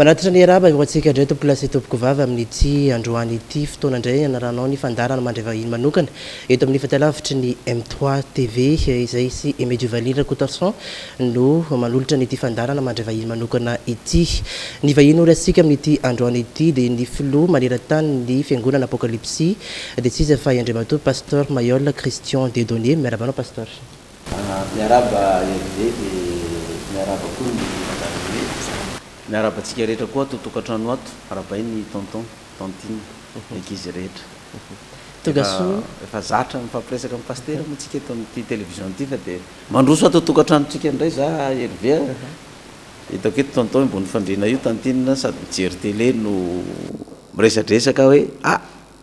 Manatitra ny arahaba ho antsika indray tompokolahy sy tompokovavy amin'ity androany ity fotoana indray anarahanao ny fandaharana mandray vahiny manokana eto amin'ny fahitalavitry ny M3 TV izay sy Aimé Duvaly Rakotoarison no manolotra an'ity fandaharana mandray vahiny manokana ity. Ny vahiny horaisintsika amin'ity androany ity dia ny filoha maneran-tany ny fiangonana Apokalypsy dia tsy iza fa i Andriamatoa Pasteur Mailhol Christian Dieudonné. Miarahaba anao Pasteur. Miarahaba Hervé dia miarahaba koa ny Madame Aimé. Miarahaba antsika rehetra koa ato tokantrano ato. Arahabaina i Tonton, Tantine, ny ankizy rehetra. Tonga soa. Efa zatra mifampiresaka amin'ny Pasitera moa tsika eto amin'ity télévision ity fa dia mandroso ato an-tokantranontsika indray za Hervé a. Hitako eto Tonton ambony fandriana io, Tantine sady mijery télé no miresadresaka hoe ah!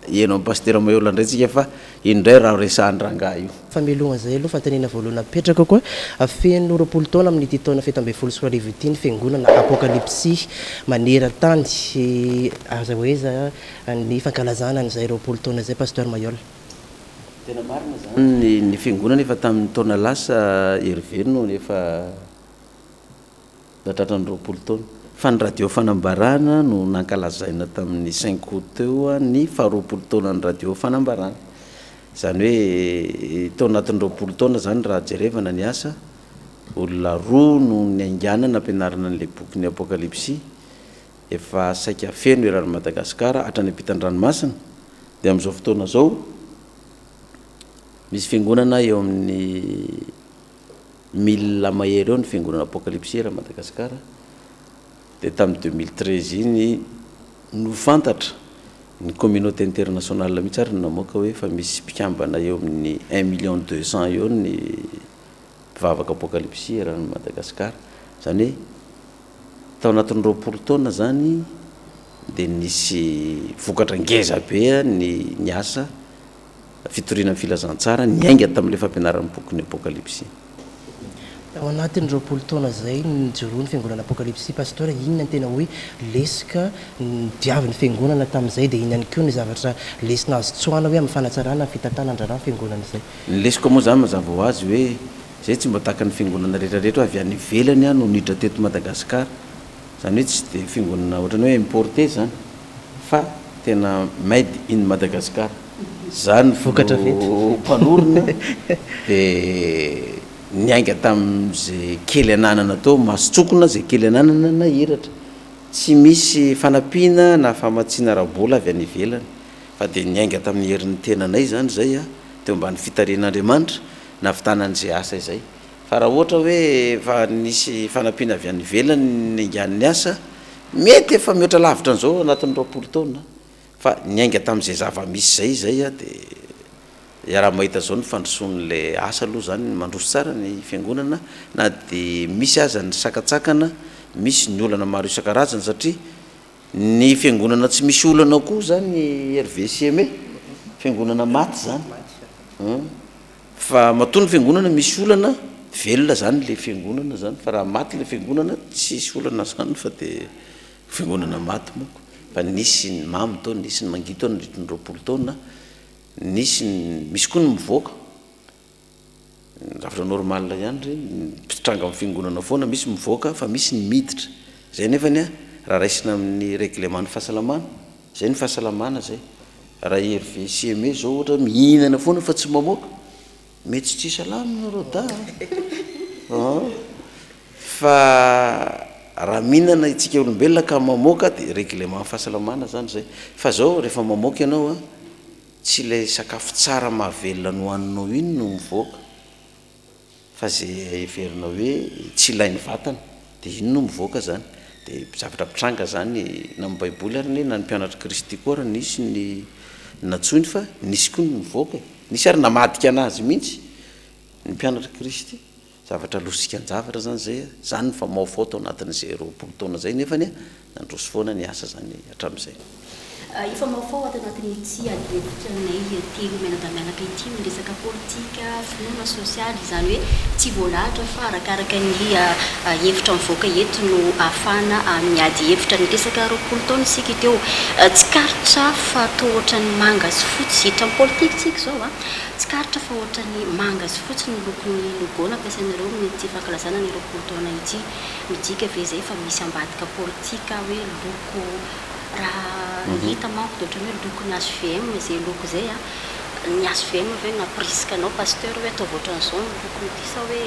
Heno amin'i Pasitera Maheola indray tsika fa ino indray raha resahan'i rangahy io. Famelogna izay aloha fanontaniana voalohany napetrako koa. Feno 20 taona amin'ity taona 2017 ity ny fiangonana Apokalypsy maneran-tany. Aiza ho aiza ny fankalazana an'izay 20 taona izay Pasteur Maheola? Tena marina izany, ny fiangonana efa tamin'ny taona lasa Hervé no efa Nahatratra ny 20 taona. Fa ny radio Fanambarana no nankalazaina tamin'ny cinq août teo ny faharoapolo taonan'ny radio Fanambarana. Izany hoe tao anatin'ny 20 taona izany raha jerevana ny asa, olona roa no niaingàna nampianarina an'ilay bokin'ny Apokalypsy, efa saika feno eran'i Madagasikara hatrany ampitan-dranomasina. Dia amin'izao fotoana izao, misy fiangonana eo amin'ny Mille mahery eo ny fiangonana Apokalypsy eran'i Madagasikara, dia tamin'ny 2013 iny no fantatra, ny communauté internationale mihitsy ary no namoaka hoe efa misy mpikambana eo amin'ny un million deux cent eo ny mpivavaka Apokalypsy eran'i Madagasikara. Izany hoe tao anatin'ny 20 taona izany dia nisy vokatra ngeza be ny ny asa fitoriana ny filazantsara niainga tamin'ilay fampianaran'ny bokin'ny Apokalypsy. Tao anatin'ny 20 taona izay nijoroan'ny Fiangonana Apokalypsy, Pasteur, inona ny tena hoe lesoka nodiavin'ny Fiangonana tamin'izay dia inona ihany koa ny zavatra lesona azo tsoahana hoe amin'ny fanatsarana ny fitantanan-draharaha ny Fiangonana izay? Ny lesoka moa izany mazava ho azy hoe izay tsy mba tahaka ny Fiangonana rehetra rehetra hoe avy any ivelany no niditra teto Madagasikara, izany hoe tsy dia Fiangonana ohatran'ny hoe importé izany fa tena made in Madagascar. Za no Vokatra vita. mpanorina dia niainga tamin'izay kely ananana teo, mason-tsokina izay kely ananana nahiratra. Tsy misy fanampiana na famatsiana ara-bola avy any ivelany fa dia niainga tamin'ny herin'ny tenanay izany izay teo ambany fitarihan'Andriamanitra nahavitana an'izay asa izay. Fa raha ohatra hoe efa nisy fanampiana avy any ivelany niaingan'ny asa, mety efa mihoatra lavitra an'izao anatin'ny 20 taona. Fa niainga tamin'izay zava-misy izay izay dia iaraha-mahita izao ny fandrosoan'ilay asa aloha izany, mandroso tsara ny fiangonana na dia misy aza ny sakantsakana, misy ny olana maro isan-karazany satria ny fiangonana tsy misy olana koa izany RVCM e, fiangonana maty izany, fa matoa ny fiangonana misy olana, velona izany ilay fiangonana izany, fa raha maty ilay fiangonana tsisy olana izany fa dia Fiangonana maty manko fa nisy ny mamy tao, nisy ny mangidy tao nandritry ny 20 taona, nisy ny, misy koa ny mivoaka, zavatra normal ihany ireny, mpitranga amin'ny fiangonana foana, misy mivoaka fa misy ny miditra, izay nefany an, raha raisina amin'ny règlement ny fahasalamana, izay ny fahasalamana izay, raha i Hervé sy Aimé izao ohatra mihinana foana fa tsy mamoaka, mety tsy salama nareo dahy an, Fa raha mihinana itsika olombelona ka mamoaka dia règlement fahasalamana zany zay. Fa zao rehefa mamoaka ianao an, tsy ilay sakafo tsara mahavelona nohaninao iny no mivoaka fa ze heverina hoe tsy ilain'ny vatana dia iny no mivoaka zany. Dia zavatra mpitranga zany na amin'ny baiboly ary anie na ny mpianatr'i Kristy koa ary nisy ny nantsoiny fa nisy koa ny nivoaka e. Nisy ary namadika anazy mihitsy ny mpianatr'i Kristy. Zavatra losikan-javatra zany zay a, zany ny famaofao tao anatin'izay 20 taona zay nefany a, nandroso foana ny asa zany hatramin'izay. Hifamahofaho ato anatin'ity adihevitra anay telo mianadahy-mianaka ity ny resaka politika, finoana, sosialy, izany hoe tsy voalahatra fa arakaraka ny hevitra mivoaka eto no ahafahana miady hevitra. Niresaka 20 taona isika teo, tsikaritra fa toa ohatran'ny manga sy fotsy, hiditra amin'ny politika isika izao an, tsikaritra fa ohatran'ny manga sy fotsy ny lokon'ny logo nampiasainareo amin'ity fankalazana ny 20 taona ity. Midika ve izay fa misy ambadika politika hoe loko Raha ny hita manko dia ohatran'ny hoe lokon'ny hvm izay loko izay a! Ny hvm ve no nampirisika anao Pasteur hoe ataovy ohatran'izao ny lokon'ity sa hoe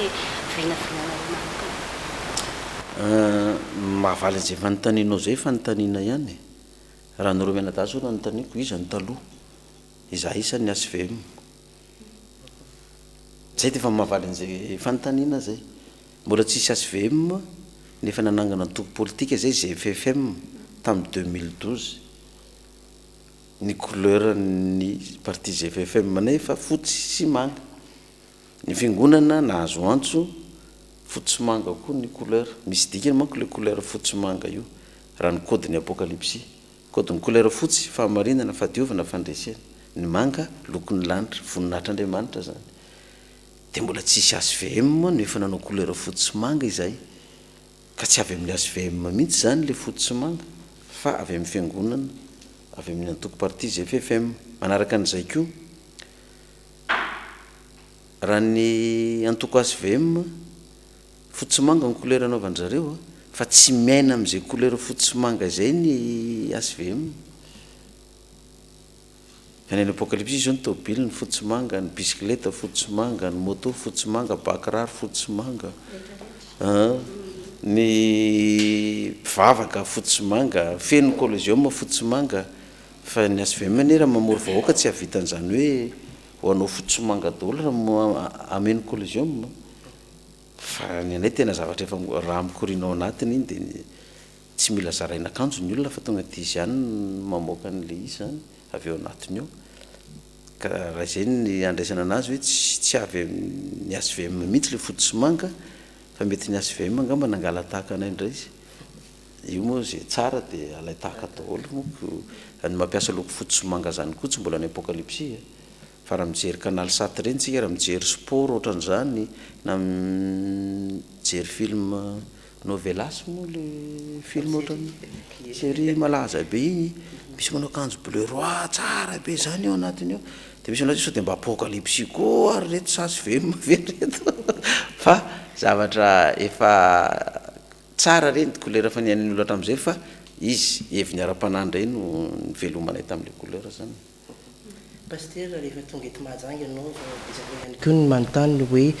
vinavinanareo manokana? Mahavaly an'izay fanontanianao izay fanontaniana ihany e! Raha nareo mianadahy zao no anontaniako, iza no taloha? Izaho isan'ny hvm. Zay dia efa mahavaly an'izay fanontaniana zay. Mbola tsisy hvm nefa nanangana antoko politika zay gffm tamin'ny 2012. Ny couleur ny parti gffm nefa fotsy sy manga. Ny fiangonana nahazo antso fotsy sy manga koa ny couleur. Misy dikany manko le couleur fotsy sy manga io raha ny code ny apokalypsy. Code ny couleur fotsy, fahamarinana, fahadiovana, fandresena. Ny manga, lokon'ny lanitra, voninahitr'Andriamanitra zany. Dia mbola tsisy hvm no efa nanao couleur fotsy sy manga izahay. Ka tsy avy amin'ny hvm mihitsy izany ilay fotsy sy manga fa avy amin'ny fiangonana, avy amin'ny antoko parti gffm. Manaraka an'izay koa, raha ny antoko hvm, fotsy sy manga ny couleur anaovan-dry zareo fa tsy miaina amin'izay couleur fotsy sy manga izay ny hvm. Any any Apokalypsy izao ny tôbily ny fotsy manga, ny bisikileta fotsy manga, ny moto fotsy manga, ba kiraro fotsy manga, ny mpivavaka fotsy manga, feno coliseum fotsy manga, fa ny HVM anie raha mamory vahoaka tsy hahavita an'izany hoe ho anao fotsy manga daholo raha hameno coliseum, fa ny anay tena zavatra efa raha mikoriana ao anatiny iny dia Tsy mila zaraina akanjo ny olona fa tonga dia izy ihany no mamoaka an'ilay izy izany avy ao anatiny ao. Ka raha izay ny andraisana anazy hoe tsy tsy avy amin'ny HVM mihitsy ilay fotsy sy manga fa mety ny HVM angamba nangala-tahaka anay indray izy. Io moa izay tsara dia alain-tahaka daholo moa ko ny mampiasa loko fotsy sy manga izany koa tsy mbola ny apokalypsy e. Fa raha mijery canal sat ireny tsika, raha mijery sport ohatran'izany na mijery film Novelas moa le film ohatran'ny série malaza be iny, misy manao akanjo bleu roi tsara be zany ao anatiny ao, de misy manao hoe sao de mba apocalypse koa ary reto sa tsy velona ve reto fa zavatra efa tsara reny couleur efa niainan'ny olona hatramin'izay fa izy heviny ara-panahy indray no nivelomanay tamin'le couleur zany. Pasitera, rehefa tonga eto Mahajanga ianao vao betsaka ihany koa ny manontany ny hoe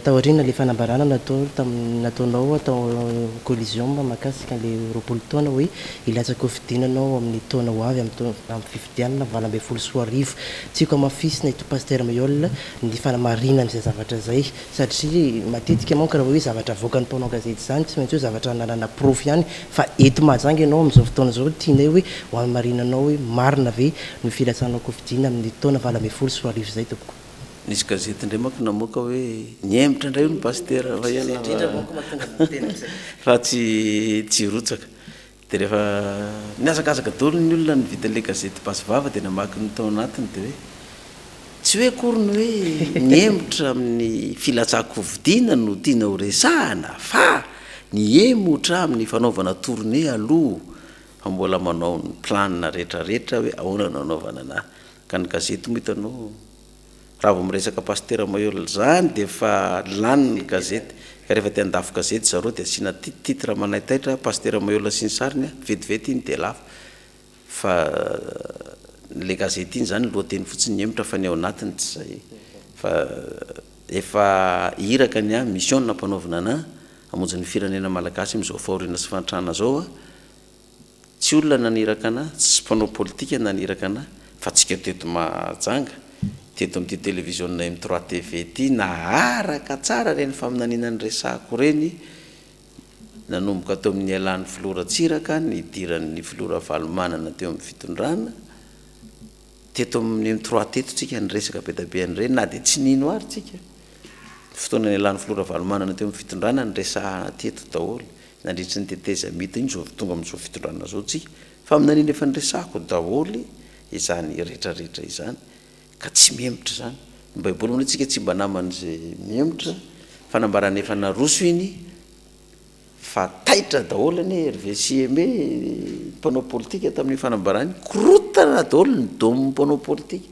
taoriana ilay fanambarana natao tamin'ny nataonao tao Coliseum mahakasika an'ilay 20 taona hoe hilatsaka ho fidiana ianao amin'ny taona ho avy amin'ny fifidianana 2018. Tiako hamafisina eto Pasitera Mailhol ny fanamarinana izay zavatra izay satria matetika manko raha hoe zavatra avoakan'ny mpanao gazety izany tsy maintsy hoe zavatra ananana porofo ihany Fa eto Mahajanga ianao amin'izao fotoana izao, tianay hoe ho hamarinanao hoe marina ve ny filatsahanao kofidina amin'ny taona 2018 izay tompoko. Nisy gazety indray manko namoaka hoe nihemotra indray hono Pasitera Izay indrindra manko mahatonga ny miteny an'izay. Fa tsy tsy hirotsaka. Dia rehefa nihazakazaka daholo ny olona nividy an'ilay gazety basy vava dia namaky ny tao anatiny dia hoe Tsy hoe akory ny hoe nihemotra amin'ny filatsahan-kofidiana no tiana ho resahana fa nihemotra amin'ny fanaovana tournée aloha fa mbola manao ny plan retraretra hoe ahoana no hanaovana ana. Ka ny gazety moa hitanao raha vao miresaka Pasitera Mailhol izany dia efa lany ny gazety ka rehefa te handafo gazety zareo dia asiana titre manaitaitra Pasitera Mailhol sy ny sariny vetivety iny dia lafo. Fa le gazety iny zany lohateny fotsiny nihemotra fa ny ao anatiny tsy zay fa efa iraka ny ahy mission nampanaovina anah hamonjy ny firenena malagasy amin'izao fahoriana sy fahantrana zao a, tsy olona naniraka anah, tsy mpanao politika naniraka anah fa tsika teto Mahajanga, teto amin'ity televiziona M trois TV ity naharaka tsara ireny faminaniana niresahako ireny Nanomboka teo amin'ny nialan'ny filoha Ratsiraka, nidiran'ny filoha Ravalomanana teo amin'ny fitondrana, teto amin'ny M trois teto tsika niresaka be dia be an'ireny na dia tsy nino ary tsika. Ny fotoana nialan'ny filoha Ravalomanana teo amin'ny fitondrana niresahana teto daholo, nandritry ny tetezamita iny izao tonga amin'izao fitondrana izao tsika. Faminaniana efa niresahako daholo izany rehetrarehetra izany ka tsy mihemotra izany. Ny baiboly moa tsika tsy mba naman'izay mihemotra, fanambarana efa naroso iny fa taitra daholo anie Hervé sy Aimé mpanao politika tamin'iny fanambarana iny, korontana daholo ny dômin'ny mpanao politika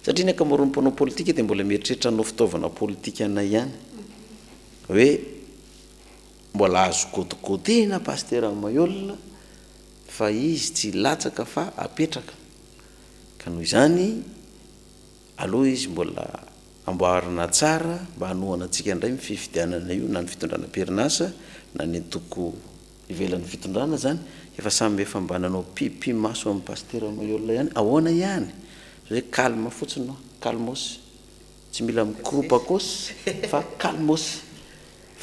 satria ny ankamaroan'ny mpanao politika dia mbola mieritreritra hanao fitaovana politika anay ihany hoe mbola azo kôtikôtehina Pasitera Maihol fa izy tsy hilatsaka fa apetraka ka noho izany aloha izy mbola amboarina tsara mba hanohana antsika indray ny fifidianana io na ny fitondrana am-perinasa na ny antoko ivelan'ny fitondrana zany efa samy efa mba nanao pipi maso amin'i Pasitera Maihol ihany ahoana ihany zay hoe calme fotsiny hoa calmos tsy mila mikropakos fa calmos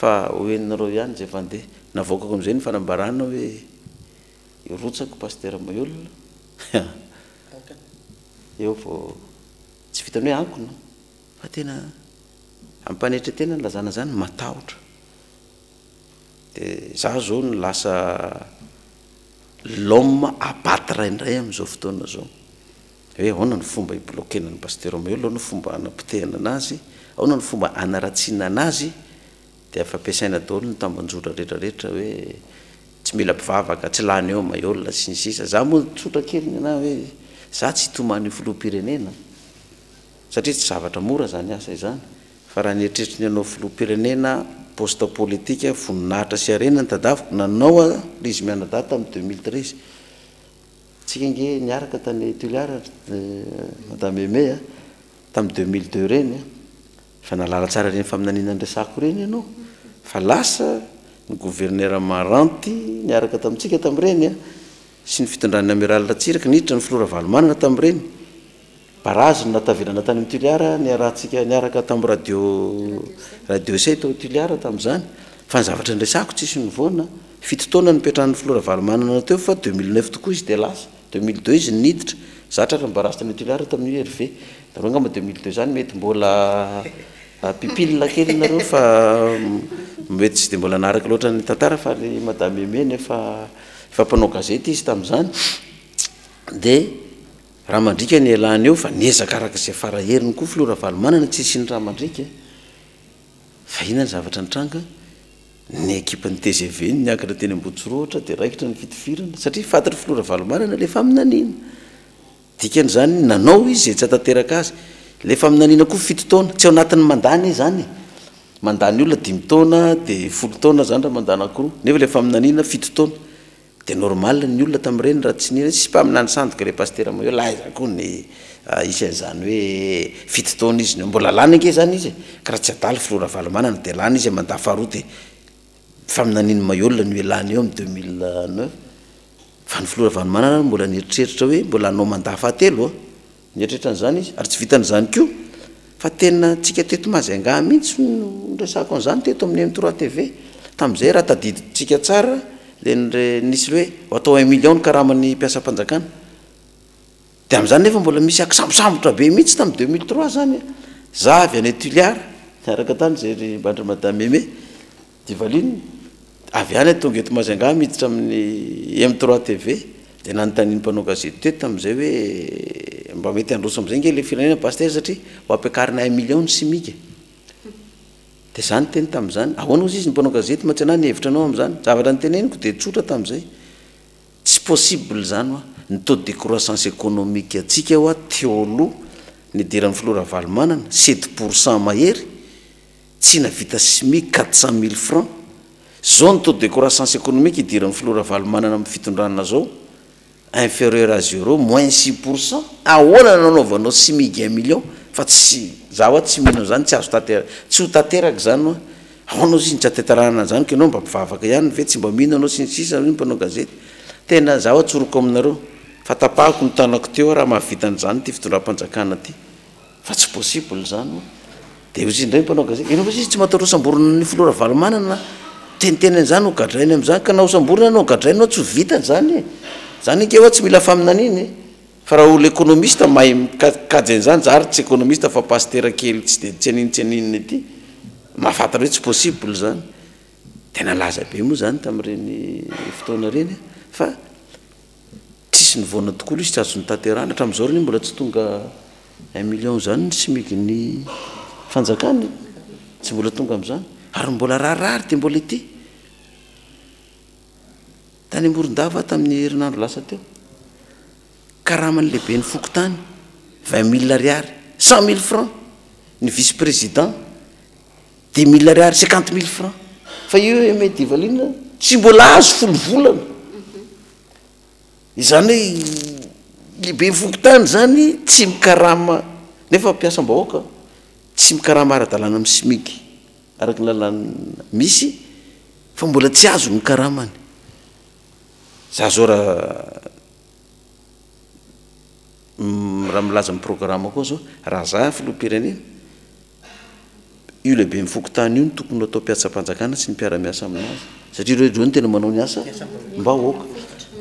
Fa ho henonareo ihany izay fandeha. Navoakako amin'izay ny fanambarana hoe hirotsaka Pasitera Maihol. Eo vao tsy vitan'ny hoe ankona fa tena ampanetren-tena ny lazana izany, matahotra. Dia za izao no lasa l'homme à battre indray amin'izao fotoana izao. Hoe ahoana ny fomba hi-bloquer-na an'i Pasitera Maihol, ahoana ny fomba hanapotehana anazy, ahoana ny fomba hanaratsiana anazy, dia efa ampiasaina daholo ny tambanjotra rehetra rehetra hoe tsy mila mpivavaka, tsy lany eo Maihol sy ny sisa. Za moa tsotra kely ny anahy hoe za tsy hitomany ho filoham-pirenena satria tsy zavatra mora izany asa izany fa raha ny eritreritry ny hanao filoham-pirenena, poste politika, voninahitra sy harena no tadaviko, nanao aho ry izy mianadahy tamin'ny 2013. Tsika ange niaraka tany Toliara ry Madame Aimée a, tamin'ny 2002 ireny a, efa nahalala tsara ireny faminaniana niresahako ireny ianao, fa lasa ny gouverneur Maranty niaraka tamintsika tamin'ireny a, sy ny fitondran'ny Amiral Ratsiraka, niditra ny filoha Ravalomanana tamin'ireny. Barazy no natavelana tany amin'ny Toliara niarahantsika niaraka tamin'ny radio radio essai tao Toliara tamin'izany. Fa ny zavatra niresahako tsisy nivoana. Fito taona nipetrahan'ny filoha Ravalomanana teo fa 2009 tokoa izy dia lasa. 2002 izy no niditra. Za tratran'ny barazy tany Toliara tamin'io Hervé. Nareo angamba 2002 izany mety mbola pipile kely nareo fa mety tsy dia mbola naharaka loatra ny tantara fa ry madame Aimée nefa efa mpanao gazety izy tamin'izany. Dia Raha mandriaka ny ialany eo fa niezaka araka izay fara heriny koa filoha Ravalomanana tsy hisian'ny raha mandriaka fa inona ny zavatra nitranga? Ny ekipan'ny tgv no niakatra teny Ambohitsorohitra dia raikitra ny fitifirana satria fantatry filoha Ravalomanana ilay faminaniana. Dikan'izany nanao izy izay tsy hahatanteraka azy. Ilay faminaniana koa fito taona, tsy ao anatin'ny mandat anie izany e. Mandat ny olona dimy taona dia folo taona izany raha mandat anankiroa nefa ilay faminaniana fito taona. Dia normal ny olona tamin'ireny raha tsy nino, tsisy mpaminany sandoka ilay pasitera Maheho, aiza koa ny hisy an'izany hoe fito taona izy no, mbola lany ange izany izy e, ka raha tsy adala filoha Ravalomanana dia lany izy e, mandat faharoa dia faminanian'i Maheul no ialany eo amin'ny 2009, fa ny filoha Ravalomanana mbola nieritreritra hoe mbola hanao mandat fahatelo an. Nieritreritra an'izany izy, ary tsy vitan'izany koa fa tena tsika teto Majunga mihitsy no niresahako an'izany teto amin'ny M trois TV. Tamin'izay raha tadidintsika tsara le nire- nisy hoe ho atao un million ny karaman'ny mpiasam-panjakana. Dia amin'izany nefa mbola misy akisambosambotra be mihitsy tamin'ny 2003 zany an. Za avy any Toliara, niaraka tany zay ry mbandry madame Aimée. Divaline, avy any tonga eto Majunga miditra amin'ny M trois TV dia nanontanian'ny mpanao gazety teto tamin'izay hoe mba mety handroso amin'izay nge ilay firenena Pasitera satria ho ampiakarina un million ny simic e. Dia za niteny tamin'izany, ahoana hozy izy ny mpanao gazety mantsy anah ny hevitra anao amin'izany? Zavatra niteneniko dia tsotra tamin'izay, tsy possible izany hoa, ny taux de croissance économique antsika hoa teo aloha nidiran'ny filoha Ravalomanana, sept pour cent mahery, Tsy navita smic 400 mille francs. Zao ny taux de croissance économique idiran'ny filoha Ravalomanana amin'ny fitondrana zao, inférieur à zéro, moins 6%. Ahoana no nanaovanao smic un million fa tsy, za hoa tsy mino an'izany, tsy azo tantera, tsy ho tanteraka izany hoa. Ahoana ozy izy no tsy ahatanterahana an'izany ka ianao mba mpivavaka ihany ve, tsy mba mino anao sy ny sisa hoy ny mpanao gazety. Tena za hoa tsoriko aminareo fa tapahako ny tanako teo aho raha mahavita an'izany ity fitondram-panjakana ity. Fa tsy possible izany ho'a. Dia hoy izy indray ny mpanao gazety, ianao ve sisa tsy matahotra ho samborina ny filoha Ravalomanana teniteny an'izany ho gadrainy amin'izany, ka na ho samborina na ho gadrainy ho'a tsy ho vitany izany e. Izany ange ho'a tsy mila faminaniana e. Fa raha olona économiste mahay mikajy an'izany, za ary tsy économiste fa pasitera kely tsy dia tsy aninona tsy aninona ity, mahafantatra hoe tsy possible izany. Dia nalaza be moa izany tamin'ireny fotoana ireny fa. Tsisy nivaona tokoa ilay izy, tsy azo notanterahina. Hatramin'izao anie mbola tsy tonga un million izany ny SMIG-n'ny fanjakana e! Tsy mbola tonga amin'izany. Ary mbola raharaha ary dia mbola ety. Tany Morondava aho tamin'ny herinandro lasa teo. Karaman'ny lehiben'ny fokontany, 20 mille ariary, 100 mille francs. Ny vice président, 10 mille ariary, 50 mille francs. Fa io Aimé Divaline tsy mbola azo folo volana. Izany hoe lehiben'ny fokontany izany tsy mikarama, nefa mpiasam-bahoaka, tsy mikarama ara-dalàna amin'ny SMIG araka ny lalàna misy fa mbola tsy azo ny karamany. Za zao raha raha milaza amin'ny programme koa zao, raha za filoham-pirenena, io lehiben'ny fokontany io no tokony ho atao mpiasam-panjakana sy ny mpiara-miasa aminazy satria ireo ireo no tena manao ny asa mbahoaka.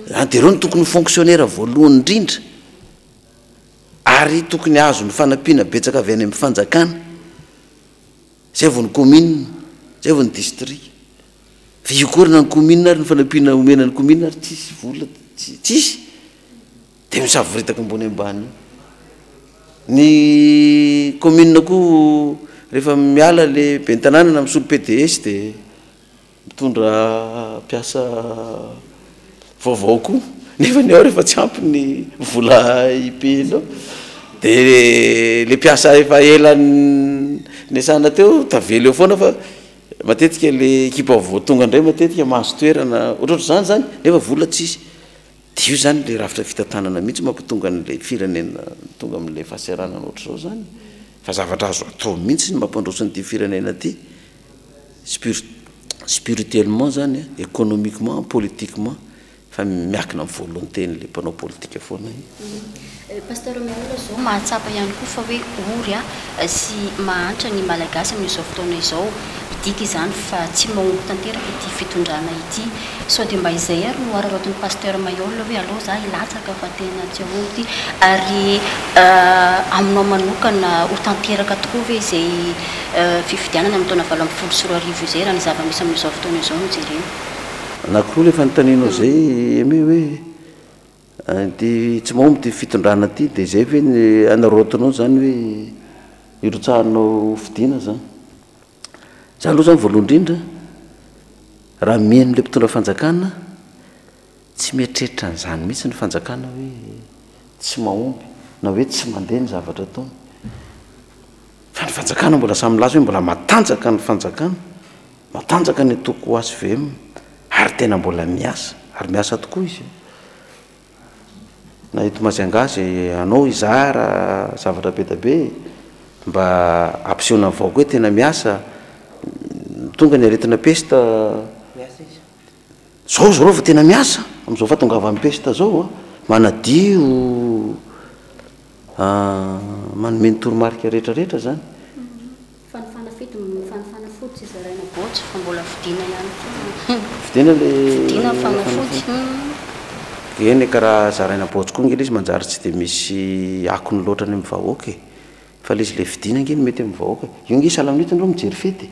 Zany de ireo no tokony ho fonctionnaire voalohany indrindra ary tokony hahazo ny fanampiana betsaka avy any amin'ny fanjakana, zay vao ny commune, zay vao ny district. Fa io koa ary na ny commune ary ny fanampiana omena ny commune ary tsisy vola, tsisy. Dia misavoritaka ambony ambany eo. Ny commune koa rehefa miala le ben'ny tanàna na misolo PDS dia mitondra mpiasa vaovao koa nefa ny ao rehefa tsy ampy ny vola hipehina ao dia le mpiasa efa ela niasana teo tavela eo foana fa matetika le ekipa vaovao tonga indray matetika mahazo toerana ohatrohatr'izany zany nefa vola tsisy. Dia io izany ilay rafitra fitantanana mihitsy mampatonga an'ilay firenena tonga amin'ilay fahasahiranana ohatr'izao izany. Fa zavatra azo atao mihitsy ny mampandroso an'ity firenena ity, spirituellement izany, économiquement, politiquement, fa miankina amin'ny volonté-n'ilay mpanao politika foana io. Pasteur Miaola zao mahatsapa ihany koa fa hoe ory sy mahantra ny Malagasy amin'izao fotoana izao. Midika izany fa tsy mahomby tanteraka ity fitondrana ity. Sao dia mba izay ary no araraotin'i Pasteur Mailhol hoe aleo za hilatsaka fa tena tsy hahomby ity. Ary aminao manokana ho tanteraka tokoa ve izay fifidianana amin'ny taona 2018 izay raha ny zava-misy amin'izao fotoana izao no jerena? Anankiroa ilay fanontanianao izay Aimé hoe Ity tsy mahomby ity fitondrana ity dia izay ve ny anararaotinao izany hoe hirotsahanao ho fidiana izany? Za aloha izany voalohany indrindra raha mihaino ilay mpitondra fanjakana tsy mieritreritra an'izany mihitsy ny fanjakana hoe tsy mahomby na hoe tsy mandeha ny zavatra ataony. Fa ny fanjakana mbola samy milaza hoe mbola matanjaka ny fanjakana, matanjaka ny antoko HVM ary tena mbola miasa ary miasa tokoa izy io. Na eto Majunga aza anao hizara zavatra be dia be mba hampisehoana ny vahoaka hoe tena miasa, tonga ny aretina pesta, zao zareo vao tena miasa amin'izao fahatongavan'ny pesta zao an, manadio, manome ny toromarika rehetra rehetra zany. Fa ny fanafody fa ny fanafody tsy zaraina bôtsy fa mbola vidiana ihany koa. Vidiana le Vidiana ny fanafody. Eny e, ka raha zaraina bôtsy koa ange le izy manjary tsy dia misy akony loatra any amin'ny vahoaka e. Fa le izy le vidiana ange no mety amin'ny vahoaka e. Io ange sahala amin'ny hoe ianao mijery fety e.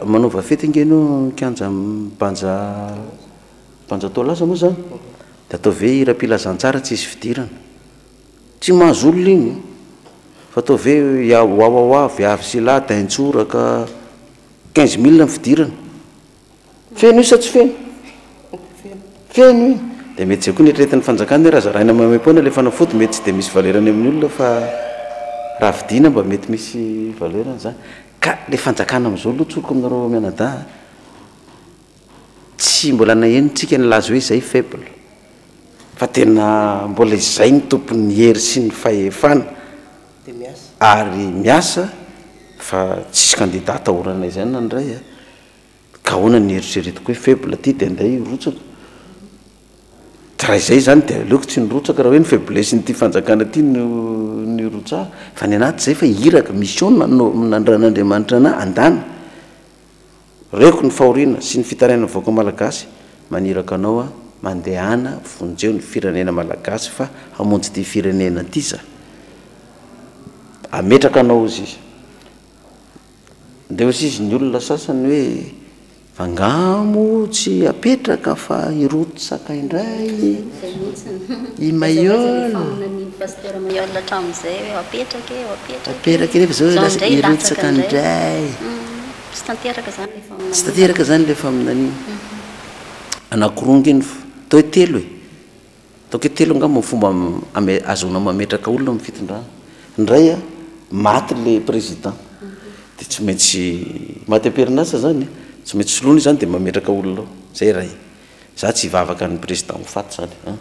Manaova fety ange ianao kianja Banja Banja Toalaza moa zany. Dia ataovy hoe hiram-pilazantsara tsisy fidirana. Tsy mahazo olona iny fa ataovy hoe ya wawawa viavy sy lahy daintsoraka 15 mille ny fidirana. Feno io sa tsy feno? Feno io. Dia mety izay koa ny eritreretin'ny fanjakana hoe raha zaraina maimaimpoana ilay fanafody mety tsy dia misy valerany amin'ny olona fa raha vidiana mba mety misy valerany izany. Ka ilay fanjakana amin'izao aloha tsoriko aminareo mianadahy a, tsy mbola naheno tsika nilaza hoe izay faible. Fa tena mbola izay ny tompon'ny hery sy ny fahefana ary miasa fa tsisy candidat atahorana izany na ny iray a! Ka ahoana ny eritreretiko hoe faible ty de andeha hirotsaka? Ka raha izay izany de aleoko tsy nirotsaka raha hoe ny faiblesse-n'ity fanjakana ity no nirotsahako fa ny anaty izay fa iraka, mission no nandran'Andriamanitra anah andana. Reko ny fahoriana sy ny fitarainan'ny vahoaka malagasy, maniraka anao aho, mandehana vonjeo ny firenena malagasy fa hamonjy ity firenena ity za. Ametraka anao ozy izy. Ndeha ozy izy ny olona sasany hoe. Fa angaha moa tsy apetraka fa hirotsaka indray i Mayol? Apetraka nefa zao lasa hirotsaka indray. Tsy tanteraka zany ilay faminaniana. Tsy tanteraka zany ilay faminaniana. Anankiroa ange ny, atao hoe telo e. Ataoko hoe telo angamba ny fomba ahazoana mametraka olona amin'ny fitondrana. Ny iray an, maty ilay président dia tsy maintsy maty am-perinasa izany an, tsy maintsy soloina izy izany dia mametraka olona ao, izay iray. Za tsy hivavaka ny président ho faty izany an,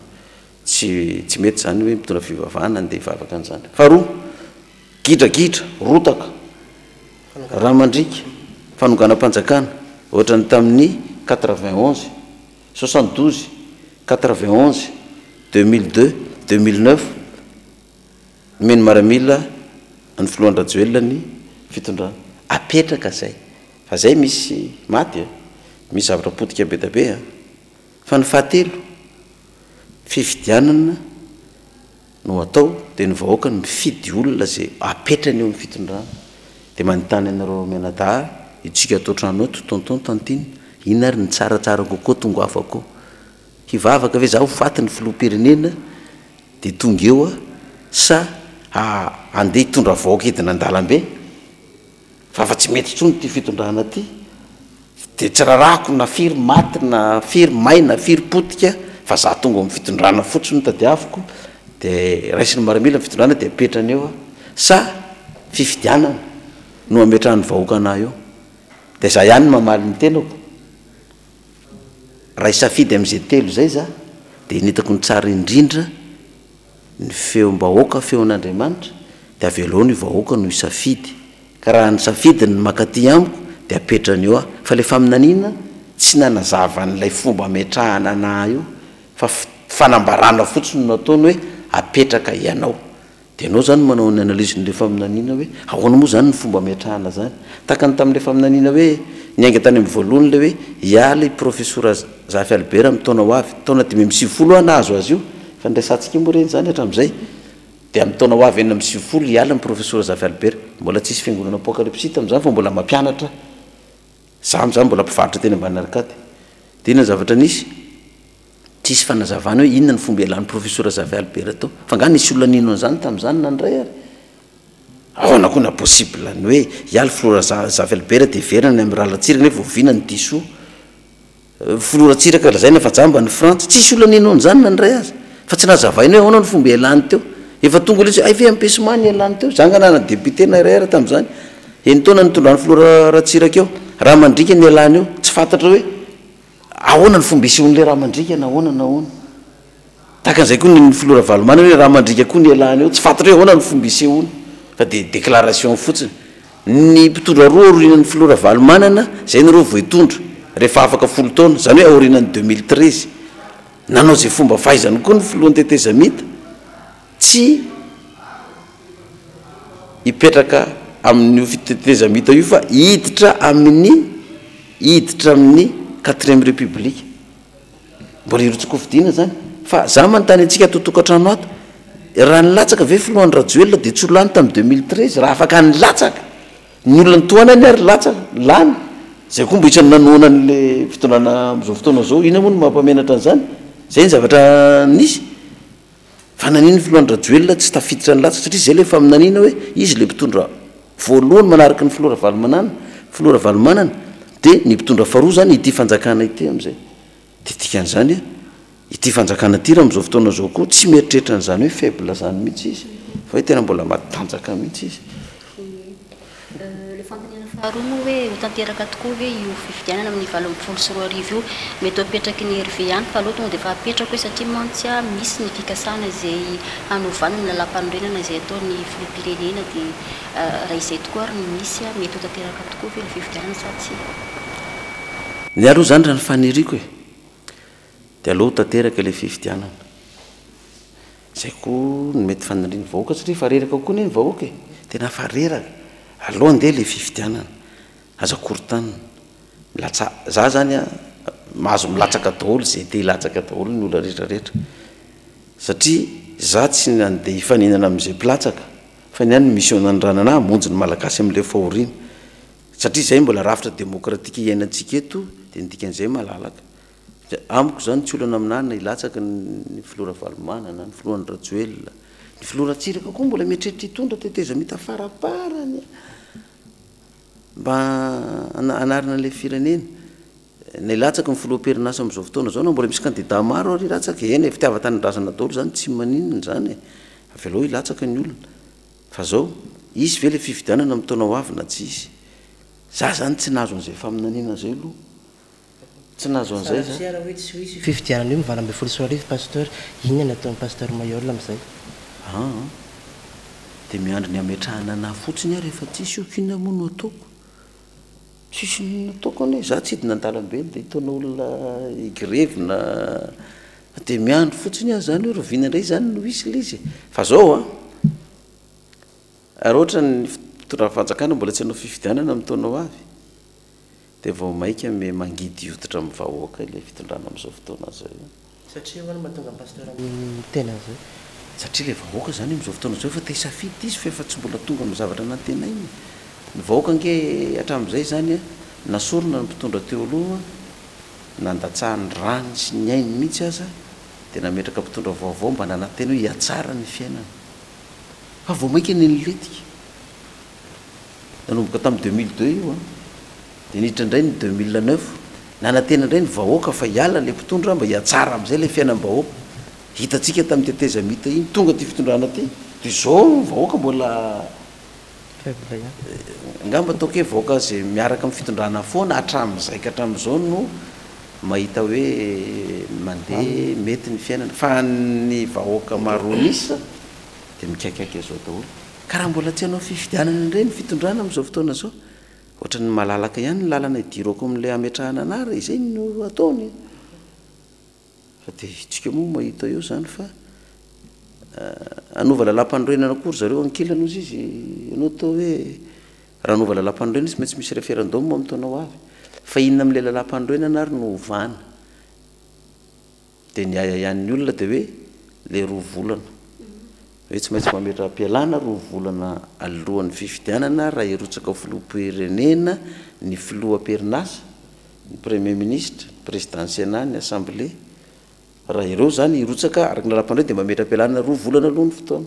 tsy tsy mety izany hoe mitondra fivavahana andeha hivavaka an'izany. Faharoa, gidragidra, rotaka, rà mandriaka, fanonganam-panjakana, ohatran'ny tamin'ny 91. 72, 91, 2002, 2009, nomen'ny maramila an'ny filoha Andry Rajoelina ny fitondrana. Apetraka zay. Fa zay misy maty a, misy zavatra potika be da be a. Fa ny fahatelo, fifidianana no atao dia ny vahoaka no mifidy olona izay apetrany eo amin'ny fitondrana. Dia manontany anareo mianadahy itsika ato an-trano ato, tonton, tantine, inona ary ny tsaratsara kokoa tongavako eo? Hivavaka ve za ho faty ny filoham-pirenena dia tonga eo aho sa handeha hitondra vahoaka hidina an-dalambe? Fa fa tsy mety intsony ity fitondrana ity, dia tsy rarahako na firy maty na firy may na firy potika fa za tonga ao amin'ny fitondrana fotsiny no tadiaviko, dia raisin'ny maramila ny fitondrana dia apetrany eo aho, sa fifidianana no ametrahan'ny vahoaka anah eo? Dia za ihany no mamaly ny tenako, raha hisafidy amin'izay telo izay za dia ny hitako ny tsara indrindra ny feom-bahoaka, feon'Andriamanitra, dia avelao ny vahoaka no hisafidy, ka raha ny safidiny no mankaty amiko dia apetrany eo aho, fa ilay faminaniana tsy nanazava an'ilay fomba ametrahana anah io fa fanambarana fotsiny no nataony hoe apetraka ianao, dia ianao izany manao ny analyse-n'ilay faminaniana hoe ahoana moa izany ny fomba ametrahana izany, tahaka ny tamin'ilay faminaniana hoe niainga tany amin'ny voalohany ilay hoe hiala i Profesora Zafy Albert amin'ny taona ho avy, taona 95 aho nahazo azy io, efa niresahantsika moa ireny izany hatramin'izay, dia amin'ny taona ho avy 96 hiala ny Profesora Zafy Albert, mbola tsisy fiangonana Apokalypsy tamin'izany fa mbola mampianatra aho, za amin'izany mbola mpivarotra teny ambany arcade, dia inona ny zavatra nisy? Tsisy fanazavana hoe inona ny fomba ialan'ny Profesora Zafy Albert tao, fa angaha nisy olona nino an'izany tamin'izany na ny iray ary? Ahoana koa na possible ny hoe hiala Filoha Zafy Albert dia hiverina any amin'ny Ralatsiraka nefa oviana ny diso? Filoha Ratsiraka lazaina fa jamba ny Frantsa. Tsisy olona nino an'izany na ny iray aza. Fa tsy nazavaina hoe ahoana ny fomba ialany teo. Efa tonga ilay izy hoe hay ve empêchement ny ialany teo. Za nga nanana député na iray ara tamin'izany. Enin-taona nitondran'ny filoha Ratsiraka eo. Raha mandriaka ny ialany eo. Tsy fantatra hoe ahoana ny fomba isehoan'ilay raha mandriaka na ahoana na ahoana. Tahaka an'izay koa ny filoha Ravalomanana hoe raha mandriaka koa ny ialany eo. Tsy fantatra hoe ahoana ny fomba isehoany fa dia déclaration fotsiny. Ny mpitondra roa aorianan'ny filoha Ravalomanana, izay nareo vao hitondra, rehefa afaka folo taona, izany hoe aorianan'ny 2013. Nanao izay fomba fahaizany koa ny filohan'ny tetezamita, tsy hipetraka amin'io tetezamita io fa hiditra amin'ny, hiditra amin'ny quatrième république. Mbola hirotsak'hofidiana zany. Fa za manontany antsika ato tokantrano ato, raha nilatsaka ve filoha Andry Rajoelina dia tsy ho lany tamin'ny 2013 raha afaka nilatsaka? Ny olona nitohanany ary latsaka, lany. Zay koa mbo isan'ny nanohana an'le fitondrana amin'izao fotoana izao, inona moa no mampamenatra an'izany? Zay ny zavatra nisy. Fa nanino ny filoha Andry Rajoelina tsy tafiditra nilatsaka satria zay le faminaniana hoe izy le mpitondra voalohany manaraka ny filoha Ravalomanana, filoha Ravalomanana, dia ny mpitondra faharoa zany ity fanjakana ity amin'izay. Dia dikan'izany ity fanjakana ity raha amin'izao fotoana izao koa tsy mieritreritra an'izany hoe faible izany mihitsy izy fa hoe tena mbola matanjaka mihitsy izy. Ilay fanontaniana faharoa moa hoe ho tanteraka tokoa ve io fifidianana amin'ny 2018 io? Mety ho apetraky ny RV ihany fa aleo tonga dia efa apetrako hoe satria mantsy misy ny fikasana izay hanovana ny lalàmpanorenana izay ataon'ny filoham-pirenena dia raha izay tokoa ary no misy mety ho tanteraka tokoa ve ilay fifidianana sa tsia? Ny ahy aloha izany raha ny faniriako e, dia aleo ho tanteraka ilay fifidianana. Izay koa no mety fanirian'ny vahoaka satria efa reraka koa anie ny vahoaka e, tena efa reraka. Aleo andeha ilay fifidianana, aza korontanina. Milatsaha, za zany an, mahazo milatsaka daholo izay te hilatsaka daholo ny olona rehetra rehetra. Satria za tsy nandeha hifaninana amin'izay mpilatsaka, fa ny ahy ny mission nanirahana anahy hamonjy ny Malagasy amin'ilay fahoriana. Satria izay mbola rafitra demokratika iainantsika eto. Dia ny dikan'izay malalaka. Dia amiko izany tsy olana aminà na hilatsaka ny filoha Ravalomanana, ny filoha Andry Rajoelina, ny filoha Ratsiraka koa mbola mieritreritra hitondra tetezamita faraparany mba hanarina an'ilay firenena. Na hilatsaka ny filoha am-perinasa amin'izao fotoana izao na mbola misy kandida maro ary hilatsaka, eny e, fitiavan-tanindrazana daholo izany tsy maninona izany e, avelao hilatsaka ny olona. Fa izao, hisy ve ilay fifidianana amin'ny taona ho avy na tsy hisy? Za izany tsy nahazo an'izay faminaniana izay aloha. Tsy nahazo an'izay za. Sanatria raha hoe tsy ho hisy io fifidianana io ny 2018 Pasteur, inona ny ataon'i Pasteur Mailhol amin'izay? Aa dia miandry ny hametrahana anah fotsiny aho rehefa tsisy io k'inona moa no ataoko? Tsisy inona ataoko anie, za tsy hidina an-dalambe dia hitaona olona higrevy na fa dia miandry fotsiny aho zany hoe rahoviana indray zany no hisy ilay izy e! Fa zao an, raha ohatra ny fitondran'ny fanjakana mbola tsy hanao fifidianana amin'ny taona ho avy, Dia vao maika me mangidy hoditra amin'ny vahoaka ilay fitondrana amin'izao fotoana izao io. Satria ahoana no mahatonga an'i Pasteur miteny an'izay? Satria ilay vahoaka izany amin'izao fotoana izao efa te hisafidy izy fa efa tsy mbola tonga amin'ny zavatra nantenainy. Ny vahoaka ange hatramin'izay izany nasorina ny mpitondra teo aloha, nandatsahany rany sy ny ainy mihitsy aza dia nametraka mpitondra vaovao mba nanantena hoe hihatsara ny fiainana. Fa vao mainka niletika. Nanomboka tamin'ny 2002 io an, dia niditra indray ny 2009, nanantena indray ny vahoaka fa hiala ilay mpitondra mba hihatsara amin'izay ilay fiainam-bahoaka. Hitantsika tamin'ny tetezamita iny, tonga ity fitondrana ity, dia izao ny vahoaka mbola Faible ihany. Angamba ataoko hoe vahoaka izay miaraka amin'ny fitondrana foana hatramin'izay ka hatramin'izao no mahita hoe mandeha mety ny fiainana, fa ny vahoaka maroan'isa dia mikaikaika izao daholo. Ka raha mbola tsy hanao fifidianana indray ny fitondrana amin'izao fotoana izao, ohatran'ny malalaka ihany ny lalana hidirako amin'ilay hametrahana anah raha izay no ataony. Fa dia isika moa mahita eo izany fa hanova lalàmpanorenana koa ry zareo ankilany hozy izy, ianao atao hoe raha hanova lalàmpanorenana izy maintsy misy référendum amin'ny taona ho avy. Fa inona amin'ilay lalàmpanorenana ary no hovana? Dia ny ahiahian'ny olona dia hoe ilay roa volana. Hoe tsy maintsy mametra-pialana roa volana alohan'ny fifidianana raha hirotsaka ho filoham-pirenena ny filoha am-perinasa, ny premier ministre, ny président ny sénat, ny assemblée. Raha ireo izany hirotsaka araka ny lalàmpanorenana dia mametra-pialana roa volana alohan'ny fotoana.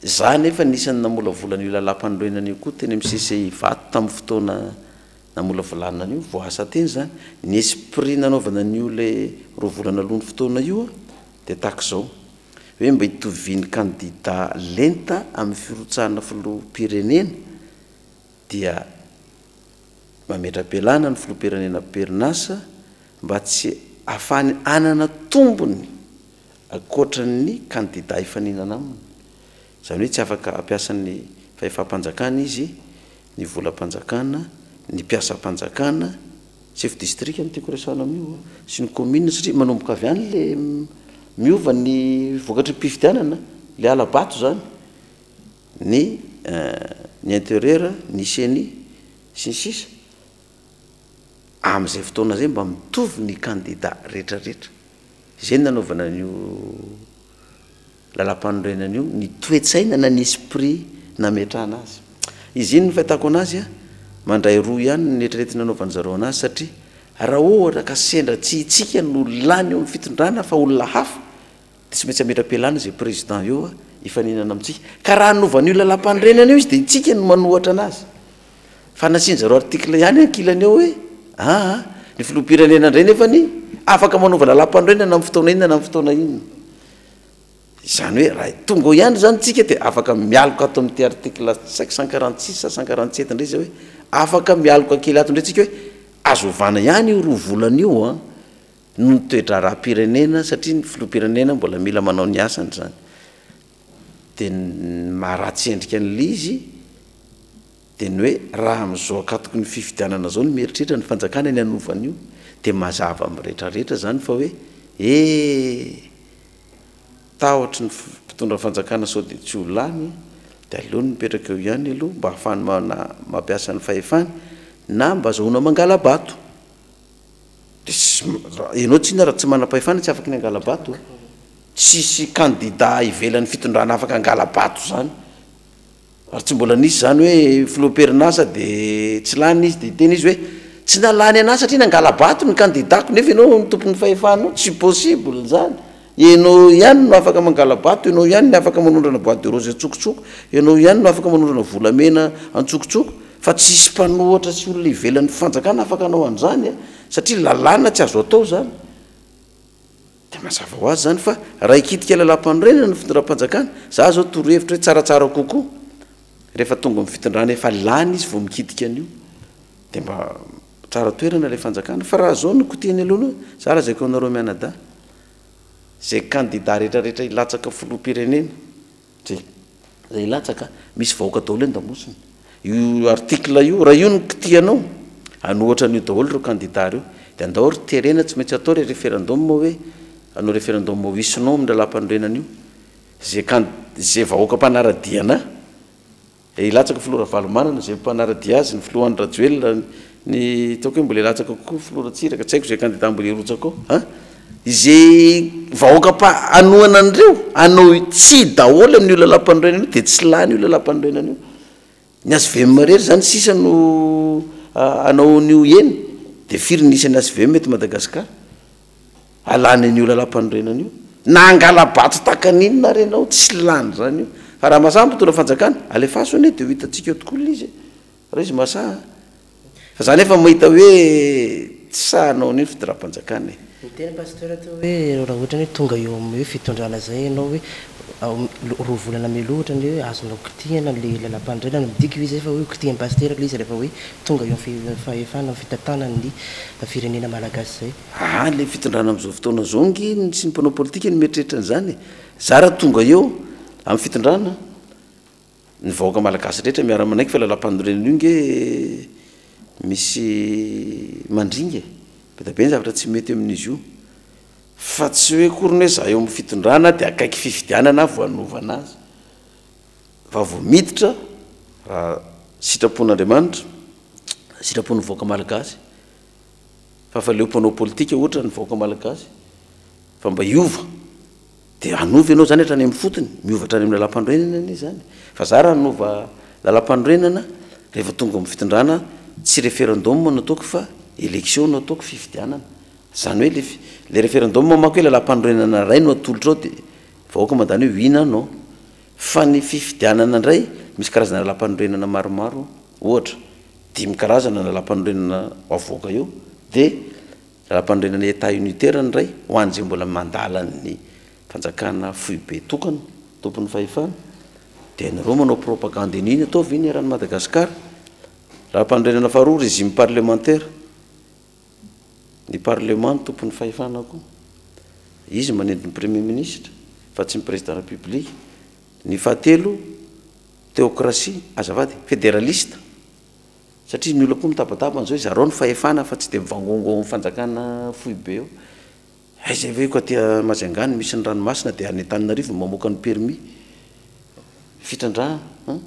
Izaho anefa anisan'ny namolavola an'io lalàmpanorenana io koa teny amin'ny CCI Ivato tamin'ny fotoana Namolavolana an'io, voaasa teny izany. Ny esprit nanaovana an'io ilay roa volana alohan'ny fotoana io dia tahaka izao, hoe mba hitovian'ny kandida lenta amin'ny firotsahana filoham-pirenena dia mametra-pialana ny filoham-pirenena am-perinasa mba tsy hahafahany hanana tombony ankoatran'ny kandida hifaninana aminy. Izany hoe tsy afaka hampiasa ny fahefam-panjakana izy ny volam-panjakana, ny mpiasam-panjakana, chef district no tiako resahana amin'io, sy ny commune satria manomboka avy any le miova ny vokatry ny mpifidianana, le hala-bato zany, ny ny intérieur, ny ceni, sy ny sisa, amin'izay fotoana izay mba mitovy ny candidat retraretra, izay no nanaovana an'io. Lalampanorenana io, ny toe-tsaina na ny esprit nametrahana azy. Izy iny ny fahitako anazy a, mandray roa ihany ny eritreretina anaovan-dry zareo anazy satria raha ohatra ka sendra tsy itsika no lany eo amin'ny fitondrana fa olona hafa dia tsy maintsy hametra-pialana izay président eo hifaninana amintsika. Ka raha hanova an'io lalampanorenana io izy dia itsika no manohatra anazy. Fa nasian-dry zareo article ihany ankilany eo hoe aa ny filoham-pirenena indray nefany afaka manova lalampanorenana amin'ny fotoana inona na amin'ny fotoana inona. Izany hoe raha tonga eo ihany izany tsika dia afaka mialoka ato amin'ity article 546 sa 147 indray izay hoe afaka mialoka kely ato indray tsika hoe azo ovana ihany io roa volana io an, noho ny toe-draharaham-pirenena satria ny filoham-pirenena mbola mila manao ny asany izany. Dia ny maharatsy endrika an'ilay izy dia ny hoe raha amin'izao ankatoky ny fifidianana izao no mieritreritra ny fanjakana ny hanova an'io dia mazava amin'ny rehetrarehetra izany fa hoe eh! Tahotry ny mpitondra fanjakana sao dia tsy ho lany dia aleony mipetraka eo ihany aloha mba ahafahany mampiasa ny fahefany na mba azahoana mangala-bato. Dia ianao tsinona raha tsy manam-pahefana tsy afaky ny hangala-bato a. Tsisy kandida ivelan'ny fitondrana afaka hangala-bato izany. Ary tsy mbola nisy izany hoe filoham-perinasa dia tsy lany izy dia hiteny izy hoe. tsy nalany anah satria nangala-bato ny kandidako nefa ianao no tompon'ny fahefana eo, tsy possible izany, ianao ihany no afaka mangala-bato, ianao ihany no afaka manondrana bois de rose an-tsokotsoko, ianao ihany no afaka manondrana volamena an-tsokotsoko, fa tsisy mpanohatra sy olona ivelan'ny fanjakana afaka hanao an'izany a, satria lalàna tsy azo atao izany. Dia mazava ho azy izany fa raha hikitika lalàmpanorenana ny fitondram-panjakana, za zao torohevitra hoe tsaratsara kokoa rehefa tonga amin'ny fitondrana efa lany izy vao mikitika an'io dia mba tsara toerana ilay fanjakana fa raha zao no kitihiny aloha za lazaiko anareo mianadahy zay kandida rehetrarehetra hilatsaka filoham-pirenena Zay zay hilatsaka, misy vahoaka daholo an-damosina. Io article io, raha io no kitihanao, hanohatra an'io daholo ireo candidat ireo. Dia andao ry terena tsy maintsy atao ilay referendum hoe, hanao referendum oui sy non amin'ny lalàmpanorenana io. Zay can- zay vahoaka mpanara-dia anà. Dia hilatsaka filoha Ravalomanana, izay mpanara-dia azy, ny filoha Andry Rajoelina, ny ataoko hoe mbola hilatsaka koa filoha Ratsiraka, tsy haiko izay kandida mbola hirotsaka ao an! Izay vahoaka mpa hanohana an'ireo, hanao tsia daholo amin'io lalàmpanorenana io dia tsy lany io lalàmpanorenana io. Ny hvm irery izany sisa no hanao an'io eny, dia firy ny isan'ny hvm eto Madagasikara? Alany an'io lalàmpanorenana io. Na hangala-bato tahaka ny inona ary ianao, tsy lany izany io. Fa raha masaha mpitondra fanjakana, alefaso anie dia ho hitantsika eo tokoa ilay izy e. Raha izy masaha an. Fa za nefa mahita hoe tsy sahy hanao an'io ny fitondram-panjakana e. Niteny Pasteur teo hoe raha ohatra hoe tonga eo amin'ny hoe fitondrana izay ianao hoe roa volana mialoha ohatra ny hoe azonao kitihina ilay lalàmpanorenana, midika ve izay fa hoe hokitin'i Pasteur ilay izy rehefa hoe tonga eo amin'ny fahefana, amin'ny fitantanany ny firenena malagasy izay? Aa le fitondrana amzao fotoana zao nge ny sy ny mpanao politika no mieritreritra an'izany e! Za raha tonga eo amin'ny fitondrana, ny vahoaka malagasy rehetra miara manaiky fa lalam-panorenana io nge misy mandringa e! Be dia be ny zavatra tsy mety amin'izy io, fa tsy hoe akory ny hoe za eo amin'ny fitondrana de akaiky fifidianana aho vao hanova anazy, fa vao miditra raha sitrapon'Andriamanitra, sitrapon'ny vahoaka malagasy, Fa fa leo mpanao politika ohatra ny vahoaka malagasy fa mba hiova de hanova ianao zany hatrany amin'ny fotony, miova hatrany amin'ny lalam-panorenana anie zany, fa za raha hanova lalam-panorenana rehefa tonga amin'ny fitondrana tsy referendum no ataoko fa election no ataoko, fifidianana, zany hoe le le referendum manko hoe lalam-panorenana iray no atolotra ao de vahoaka mandany hoe oui na non, fa ny fifidianana indray misy karazana lalam-panorenana maromaro ohatra. Dimy karazana ny lalàmpanorenana avoaka eo dia lalàmpanorenana Etat unitaire ny iray ho an'izay mbola mandala ny fanjakana foibe tokana tompon'ny fahefana dia ianareo manao propagande an'iny ataovy iny eran'i Madagasikara. Lalàmpanorenana faharoa régime parlementaire, ny parlement no tompon'ny fahefana koa, izy manendry ny premier ministre fa tsy ny président république. Ny fahatelo Théocratie, azafady, fédéraliste, satria ny olona koa mitabataba an'izao hoe zarao ny fahefana fa tsy dia mivangongo ao amin'ny fanjakana foibe eo. Aiza ve ko aty Majunga no misy ny ranomasina dia any Antananarivo no mamoaka ny permis fitrandrahana an!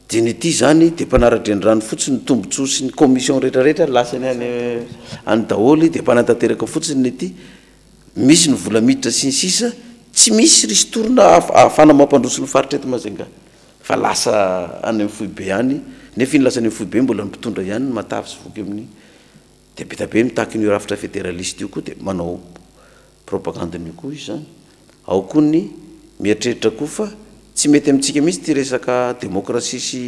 Dia ny aty izany dia mpanara-drenirano fotsiny ny tombotsoa sy ny commission rehetrarehetra lasany any any daholo dia mpanatanteraka fotsiny ny aty. Misy ny vola miditra sy ny sisa, tsy misy ristourne ahafahana mampandroso ny faritra eto Majunga fa lasa any amin'ny foibe any, nefa iny lasa any amin'ny foibe mbola ny mpitondra ihany no matavy sy voky amin'iny. Dia be dia be mitaky an'io rafitra federaliste io koa dia manao propagande an'io koa izy izany. Ao koa ny mieritreritra koa fa tsy mety amintsika mihitsy ity resaka demokrasia sy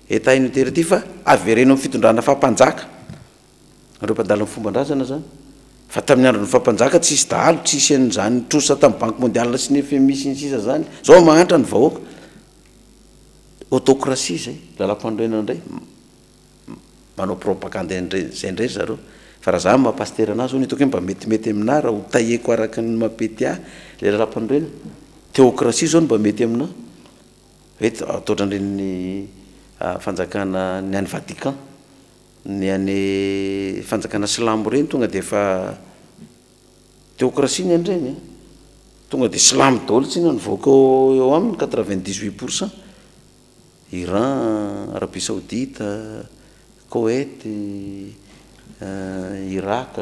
Etat unitaire ity fa avereno amin'ny fitondrana faha-mpanjaka. Ireo mpandala ny fomban-drazana zany. Fa tamin'ny andron'ny faha-mpanjaka tsisy dahalo, tsisy an'izany trosa tamin'ny banque mondiale sy ny FMI sy ny sisa zany. Zao mahantra ny vahoaka. Autocratie zay, lalam-panorenana indray. Manao propagande indray zay indray ry zareo. Fa raha za no maha pasitera anazy hono hitako hoe mba metimety aminà raha ho tahiako araka ny mampety ahy ilay lalam-panorenana. Théocratie zao no mba mety aminà. Hoe atao ohatran'ireny fanjakana ny any Vatican. Ny any fanjakana silamo ireny tonga dia efa théocratie ny an'ireny an! Tonga dia silamo daholo tsinona ny vahoaka eo aminy 98 pour cent. Iran, Arabie Saoudite, Koweït, Irak,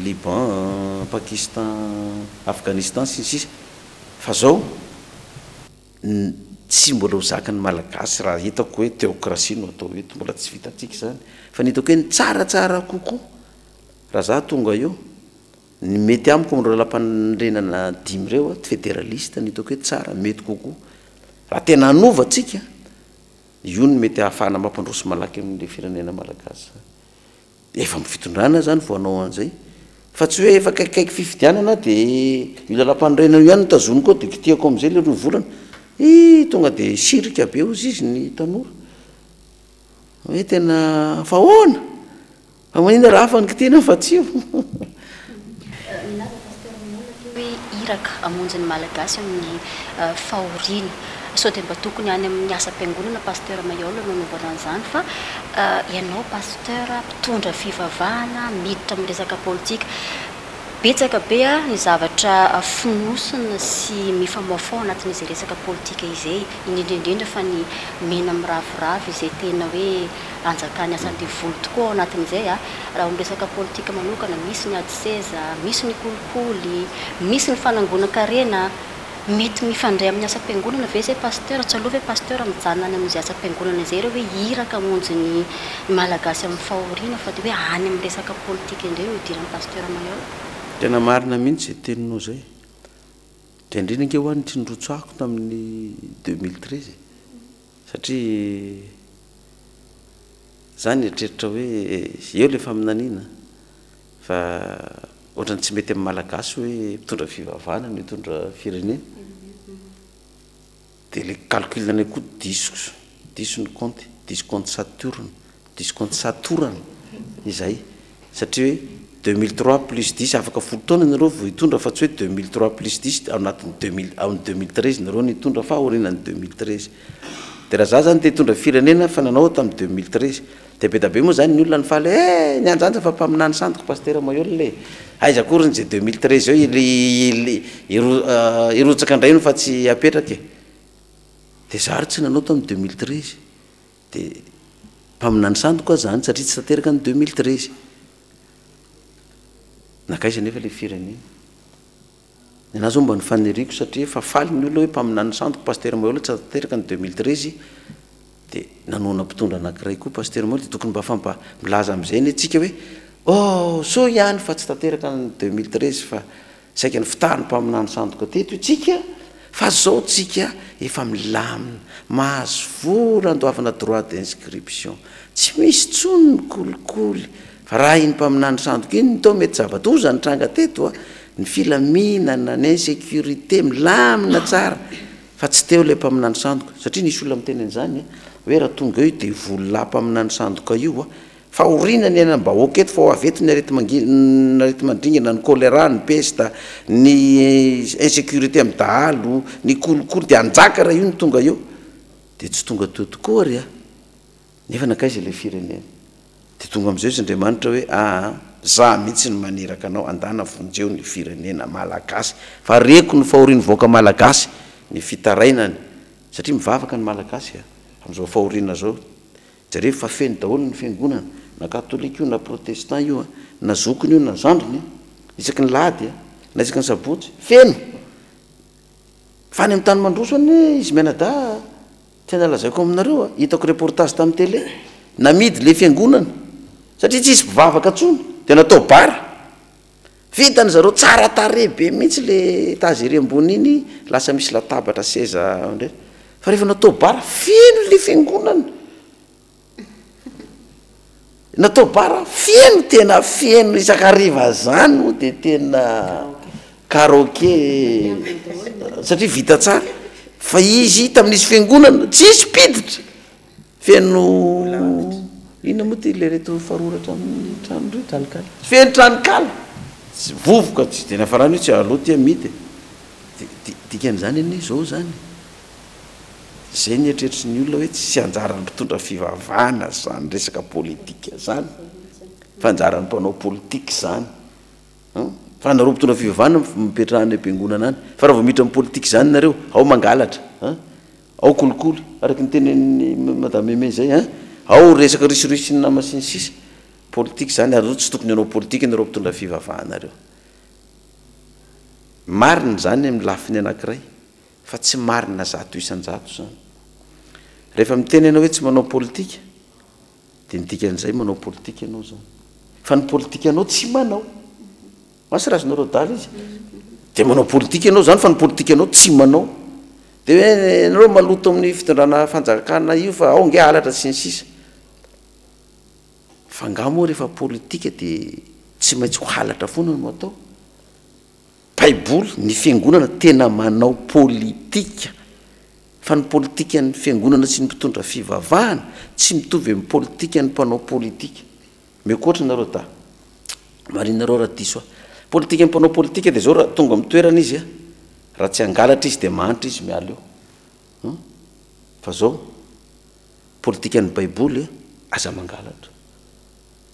Liban, Pakistan, Afghanistan sy ny sisa. Fa zao. Tsy mbola ho zakan'ny Malagasy raha hitako hoe théocratie no atao eto, mbola tsy vitantsika izany. Fa ny hitako hoe ny tsaratsara kokoa raha za tonga eo, ny mety amiko amin'ireo lalàmpanorenana dimy ireo, fédéraliste no hitako hoe tsara, mety kokoa. Raha tena hanova tsika, io no mety ahafahana mampandroso malaky an'ilay firenena malagasy zany. Efa amin'ny fitondrana zany vao hanao an'izay, fa tsy hoe efa akaikikaiky fifidianana de io lalàmpanorenana io ihany no tazoniko eo de kitihako amin'izay le roa volana. Hii tonga de sirika be hozy izy ny tanora, hoe tena fa ahoana? Fa maninona raha hafa no kitihina fa tsy io? Nilaza Pasteur Mihaona teo hoe iraka hamonjy ny Malagasy amin'ny fahoriana. Sao dia mba tokony any amin'ny asam-piangonana Pasteur Maihol no anaovana an'izany fa ianao Pasteur mpitondra fivavahana miditra amin'ny resaka politika. Betsaka be ny zavatra fonosina sy mifamoafaoa anatin'izay resaka politika izay, indrindra indrindra fa ny mena miraviravy izay tena hoe anjakan'ny asan-devoly tokoa ao anatin'izay. Raha amin'ny resaka politika manokana, misy ny ady seza, misy ny kolikoly, misy ny fanangonan-karena. Mety mifandray amin'ny asam-piangonana ve izay Pasteur? Tsy aleo ve Pasteur mijanona any amin'izay asam-piangonana izay ireo hoe iraka hamonjy ny Malagasy amin'ny fahoriana fa dia hoe any amin'ny resaka politika indray no idiran'i Pasteur Maihol? Tena marina mihitsy izay teninao izay. Dia indrindra ange hoa ny tsy nirotsahako tamin'ny 2013 e. Satria za nieritreritra hoe eo ilay faminaniana fa ohatran'ny tsy mety amin'ny Malagasy hoe mpitondra fivavahana no hitondra firenena. Dia ilay calcul anay koa diso, diso ny kaonty, diso kaonty saturne, diso kaonty satorana izay. Satria hoe 2003 plus dix afaka folo taona nareo vao hitondra fa tsy hoe 2003 plus dix ao anatin'ny deux mille ao amin'ny 2013 nareo no hitondra fa aorianan'ny 2013. Dia raha za zany te hitondra firenena fa nanao aho tamin'ny 2013. Dia be dia be moa zany ny olona nifaly eh nianjanja fa mpaminany sandoka Pasitera Maihol e. Aiza akory ny izay 2013 eo hirotsaka indray io fa tsy hapetraka e. Dia za ary tsy nanao tamin'ny 2013. Dia mpaminany sandoka aho zany satria tsy tanteraka ny 2013. Nankaiza anefa ilay firenena? Ny anahy zao mba ny faniriako satria efa faly ny olona hoe mpaminany sandoka Pasitera Maihol tsy tanteraka ny 2013 dia nanohana mpitondra anankiray koa Pasitera Maihol dia tokony mba fampa milaza amin'izay anie tsika hoe oh soa ihany fa tsy tanteraka ny 2013 fa Saika nifitahan'ny mpaminany sandoka teto itsika fa zao tsika efa milamina, mahazo vola andoavana droit d'inscription, tsy misy tsony ny kolikoly fa raha iny mpaminany sandoka iny no teo mety zava-doza nitranga teto a, ny filaminana, ny insécurité milamina tsara fa tsy teo ilay mpaminany sandoka satria nisy olona miteny an'izany hoe raha tonga eo io devoly lahy mpaminany sandoka io a, Fahoriana ny iainam-bahoaka eto fa ho avy eto ny areti-mangina, areti-mandringana, ny choléra, ny pesta, ny insécurité amin'ny dahalo, ny kolikoly dia hanjaka raha io no tonga eo. Dia tsy tonga teo tokoa ary a! Nefa nankaiza ilay firenena? Dia tonga amin'izay izy Andriamanitra hoe aa, za mihitsy no maniraka anao andana vonjeo ny firenena malagasy fa reko ny fahorian'ny vahoaka malagasy, ny fitarainany satria mivavaka ny malagasy a! amin'izao fahoriana izao. Jereo fa feno daholo ny fiangonana, na katolika io na protestant io na zokiny io na zandriny isaky ny lahady na isaky ny sabotsy, feno! Fa any amin'ny tany mandroso anie izy mianadahy tena lazaiko aminareo a, hitako reportage tamin'ny télé, namidy le fiangonana satria tsisy mpivavaka intsony dia natao bar, Vitan zareo tsara tarehy be mihitsy le étage ery ambony iny, lasa misy latabatra seza ndray, fa rehefa natao bar feno le fiangonana, natao bar feno tena feno isan-kariva zany moa de tena karaoke satria vita tsara, fa izy tamin'izy fiangonana tsisy mpiditra. Feno inona moa ty le reto faroratra amin'ny trano reto? Tranonkala. Feno tranonkala. Tsy vovoka tsy de nafarana io tsy alou ty amidy e. De dikan'izany anie zao zany, zay ny eritreritry ny olona hoe tsy anjaran'ny mpitondra fivavahana zany resaka politika zany fa anjaran'ny mpanao politika zany. Hum, fa nareo mpitondra fivavahana mipetraha any am-piangonana any fa raha vao miditra amin'ny politika zany nareo, ao mangalatra an. Ao kolikoly, araka ny tenenin'i Madame Aimée izay an! Ao resaka risoriso sy ny nama sy ny sisa. Politika izany ary tsy tokony hanao politika nareo mpitondra fivavahana reo. Marina izany amin'ny lafiny anankiray. Fa tsy marina 100% izany. Rehefa miteny ianao hoe tsy manao politika, dia ny dikan'izay manao politika ianao izany. Fa ny politikanao tsy manao. Asa raha azonareo adala izy. Dia manao politika ianao izany fa ny politikanao tsy manao. Dia hoe ianareo maloto amin'ny fitondrana fanjakana io fa ao ange halatra sy ny sisa. Fa angaha moa rehefa politika dia tsy maintsy ho halatra foana no atao? Baiboly, ny fiangonana tena manao politika. Fa ny politikan'ny fiangonana sy ny mpitondra fivavahana tsy mitovy amin'ny politikan'ny mpanao politika. Omeko ohatra nareo da. Marinareo raha diso aho. Politikan'ny mpanao politika dia zao raha tonga amin'ny toerana izy a, raha tsy hangalatra izy dia mahantra izy miala eo. Hum? Fa zao, politikan'ny baiboly a, aza mangalatra.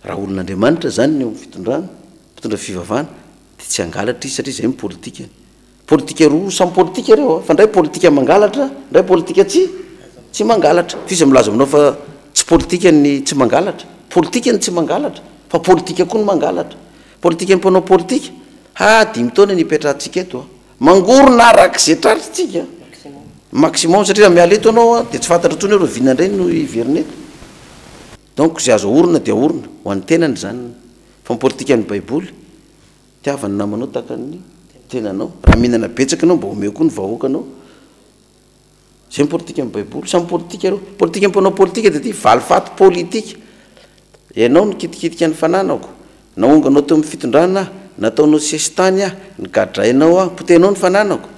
Raha olon'Andriamanitra zany ny eo amin'ny fitondrana, mpitondra fivavahana, dia tsy hangalatra izy satria zay ny politikany. Politika roa, samy politika ireo a, fa ndray politika mangalatra, ndray politika tsy tsy mangalatra. F'iza milaza aminao fa tsy politika ny tsy mangalatra? Politika ny tsy mangalatra, fa politika koa ny mangalatra. Politika ny mpanao politika, ha dimy taona ny ipetrahantsika eto a, mangorona araka izay tratritsika, maximum, satria raha miala eto ianao a, dia tsy fantatra intsony hoe rahoviana indray no hiverina eto. Donc izay azo ahorona dia ahorona, ho an'ny tenany izany, fa ny politikan'ny baiboly, Tiava ny namanao tahaka ny tenanao. Raha mihinana betsaka ianao mba omeo koa ny vahoakanao. Zay ny politikan'ny baiboly. Samy politika ireo. Politikan'ny mpanao politika dia ity valifaty politika. Ianao nikitikitika ny fananako, naonganao teo amin'ny fitondrana aho, nataonao sesitany aho, nigadrainao aho, potehinao ny fananako.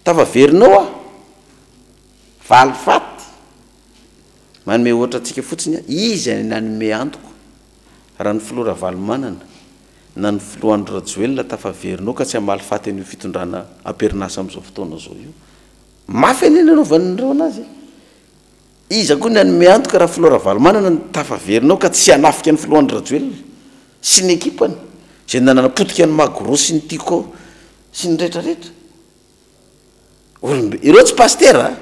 Tafaverinao aho. Valifaty. Manome ohatra antsika fotsiny aho. Iza nanome antoko raha ny filoha Ravalomanana na ny filoha Andry Rajoelina tafaverina ao ka tsy hamaly faty an'io fitondrana am-perinasa amin'izao fotoana izao io. Mafy anie ny nanaovan'ireo anazy e! Iza koa ny hanome antoka raha filoha Ravalomanana no tafaverina ao ka tsy hanafika ny filoha Andry Rajoelina sy ny ekipany izay nanapotika ny Magro sy ny Tiko sy ny rehetrarehetra. Olombe, ireo tsy pasitera a!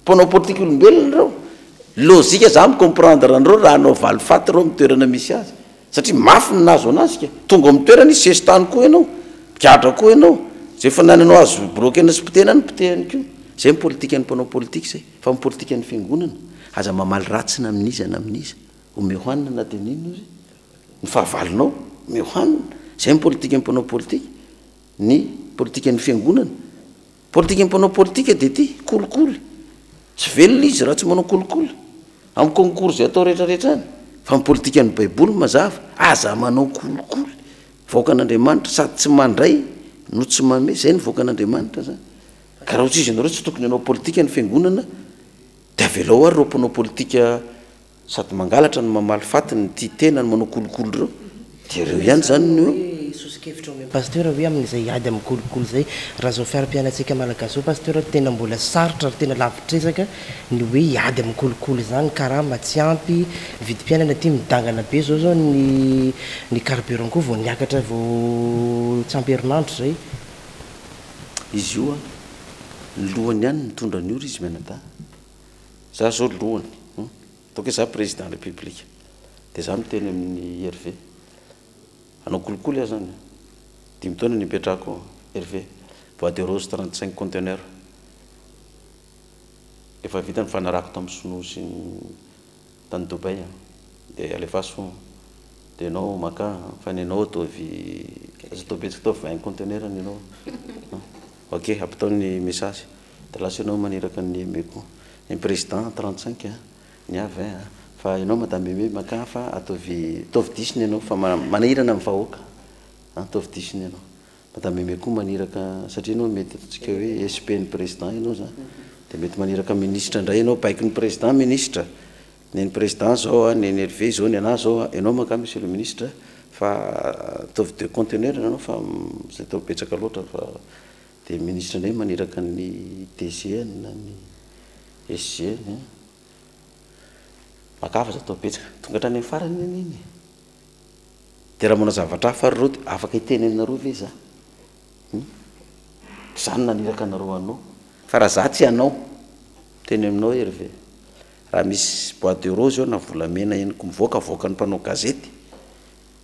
Mpanao politika olombelona ireo. Logique za mi comprendre an'ireo raha hanao valifaty ireo amin'ny toerana misy azy. Satria mafy ny nahazo anazy ka. Tonga ao amin'ny toerana izy, sesitany koa ianao, migadra koa ianao. Izay fanananao azo bloquer-na sy potehina any, potehiny koa. Izay ny politikan'ny mpanao politika izay. Fa ny politikan'ny fiangonana, aza mamaly ratsy na amin'iza na amin'iza. Omeo hanina na dia n'inona izy. Ny fahavalonao, omeo hanina. Izay ny politikan'ny mpanao politika. Ny politikan'ny fiangonana. Politikan'ny mpanao politika dia ity, kolikoly. Tsy velona izy raha tsy manao kolikoly. Amin'ny concours izay atao rehetra rehetra any. Fa ny politikan'ny baiboly mazava, aza manao kolikoly. Vahoakan'Andriamanitra sady tsy mandray no tsy manome, izay ny vahoakan'Andriamanitra zany. Ka raha tsy izy ianareo tsy tokony hanao politika ny fiangonana, dia avelao ary ireo mpanao politika Sady mangalatra no mamaly faty ny tia tena no manao kolikoly ireo dia ireo ihany izany no. Hoe soso-kevitra omen'i Pasteur hoe amin'izay ady amin'ny kolikoly izay, raha izao fiarim-piainantsika Malagasy izao Pasteur tena mbola sarotra ary tena lavitr'ezaka ny hoe hiady amin'ny kolikoly izany, karama tsy ampy, ny vidim-piainana aty midangana be izao izao ny ny carburant koa vao niakatra vao tsy ampy herinandro izay. Izy io an, ny lohany ihany no mitondra an'io ry izy mianadahy. Za zao lohany hum, ataoko hoe za président république de za miteny amin'i Hervé, hanao kolikoly aho zany an, dimy taona nipetrahako ao Hervé, bois de rose 35 conteneurs, efa vita ny nifanarahako tamin'ny sinoa sy ny tany Dubaï an, de alefaso de enao makà fa ny anao ataovy aza atao betsaka ataovy 20 conteneurs ny anao an, ok ampitao ny message. De lasa ianao maniraka an'i Aimé koa. Ny président 35 a, ny ahy 20 a, fa ianao madame Aimé makà fa ataovy ataovy diso ny anao fa manahirana ny vahoaka a, ataovy diso ny anao. Madame Aimé koa maniraka satria ianao mety ataontsika hoe SP ny président ianao zany, de mety maniraka ministre indray ianao, baikon'ny président ministre, ny an'ny président zao a, ny an'i Hervé zao, ny anah zao a, ianao makà monsieur le ministre fa ataovy deux conteneurs ny anao fa zay atao betsaka loatra fa Dia minisitra indray maniraka ny DG-ny na ny SG-ny an! Maka hafa aza atao betsaka. Tonga hatrany amin'ny farany anie iny e! Dia raha manao zavatra hafa ary ireo dia afaka hiteny aminareo ve za? Hum? Za no naniraka anareo hanao. Fa raha za tsy hanao, miteny aminao Hervé, raha misy bois de rose eo na volamena henoko mivoaka avoakan'ny mpanao gazety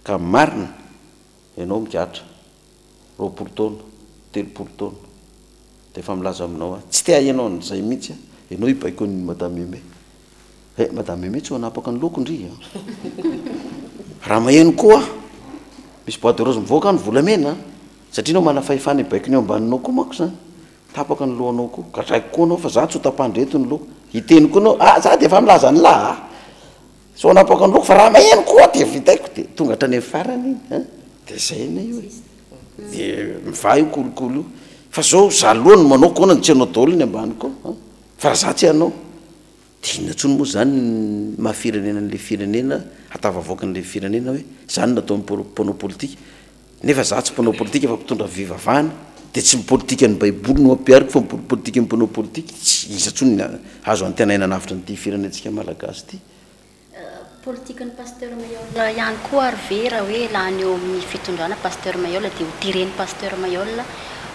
ka marina, ianao migadra. 20 taona, 30 taona. Dia efa milaza aminao aho, tsy te haheno an'izay mihitsy aho, ianao hibaiko an'i Madame Aimée. Eh, Madame Aimée tsy ho hanapaka ny lohako ndry an! Raha maheno koa aho, misy bois de rose mivoaka any volamena an! Satria ianao manana fahefana hibaiko ny eo ambaninao koa manko izany. Tapaka ny lohanao koa, gadraiko koa anao fa za tsy ho tapahan-dreto ny lohako. Hiteny koa anao, ah za dia efa milaza an'lah a! Tsy ho hanapaka ny lohako fa raha maheno koa aho dia vitaiko, dia tonga hatrany amin'ny farany iny an! Dia izay anie io e! Dia mivaha io kolikoly io. Fa zao za loha no manao koa no tsy hanao daholo ny ambany koa an! Fa raha za tsy hanao, dia inona intsony moa zany ny maha firenena an'ilay firenena, hahatafavoaka an'ilay firenena hoe zany no nataon'ny mpanao politika. Nefa za tsy mpanao politika fa mpitondra fivavahana, dia tsy ny politikan'ny baiboly no ampihariko fa ny politikan'ny mpanao politika, tsy iza intsony ny azo antenaina hanavotra an'ity firenentsika malagasy ity. Politikan'i Pasteur Mailhol ihany koa ary ve raha hoe lany eo amin'ny fitondrana Pasteur Mailhol dia ho teren'i Pasteur Mailhol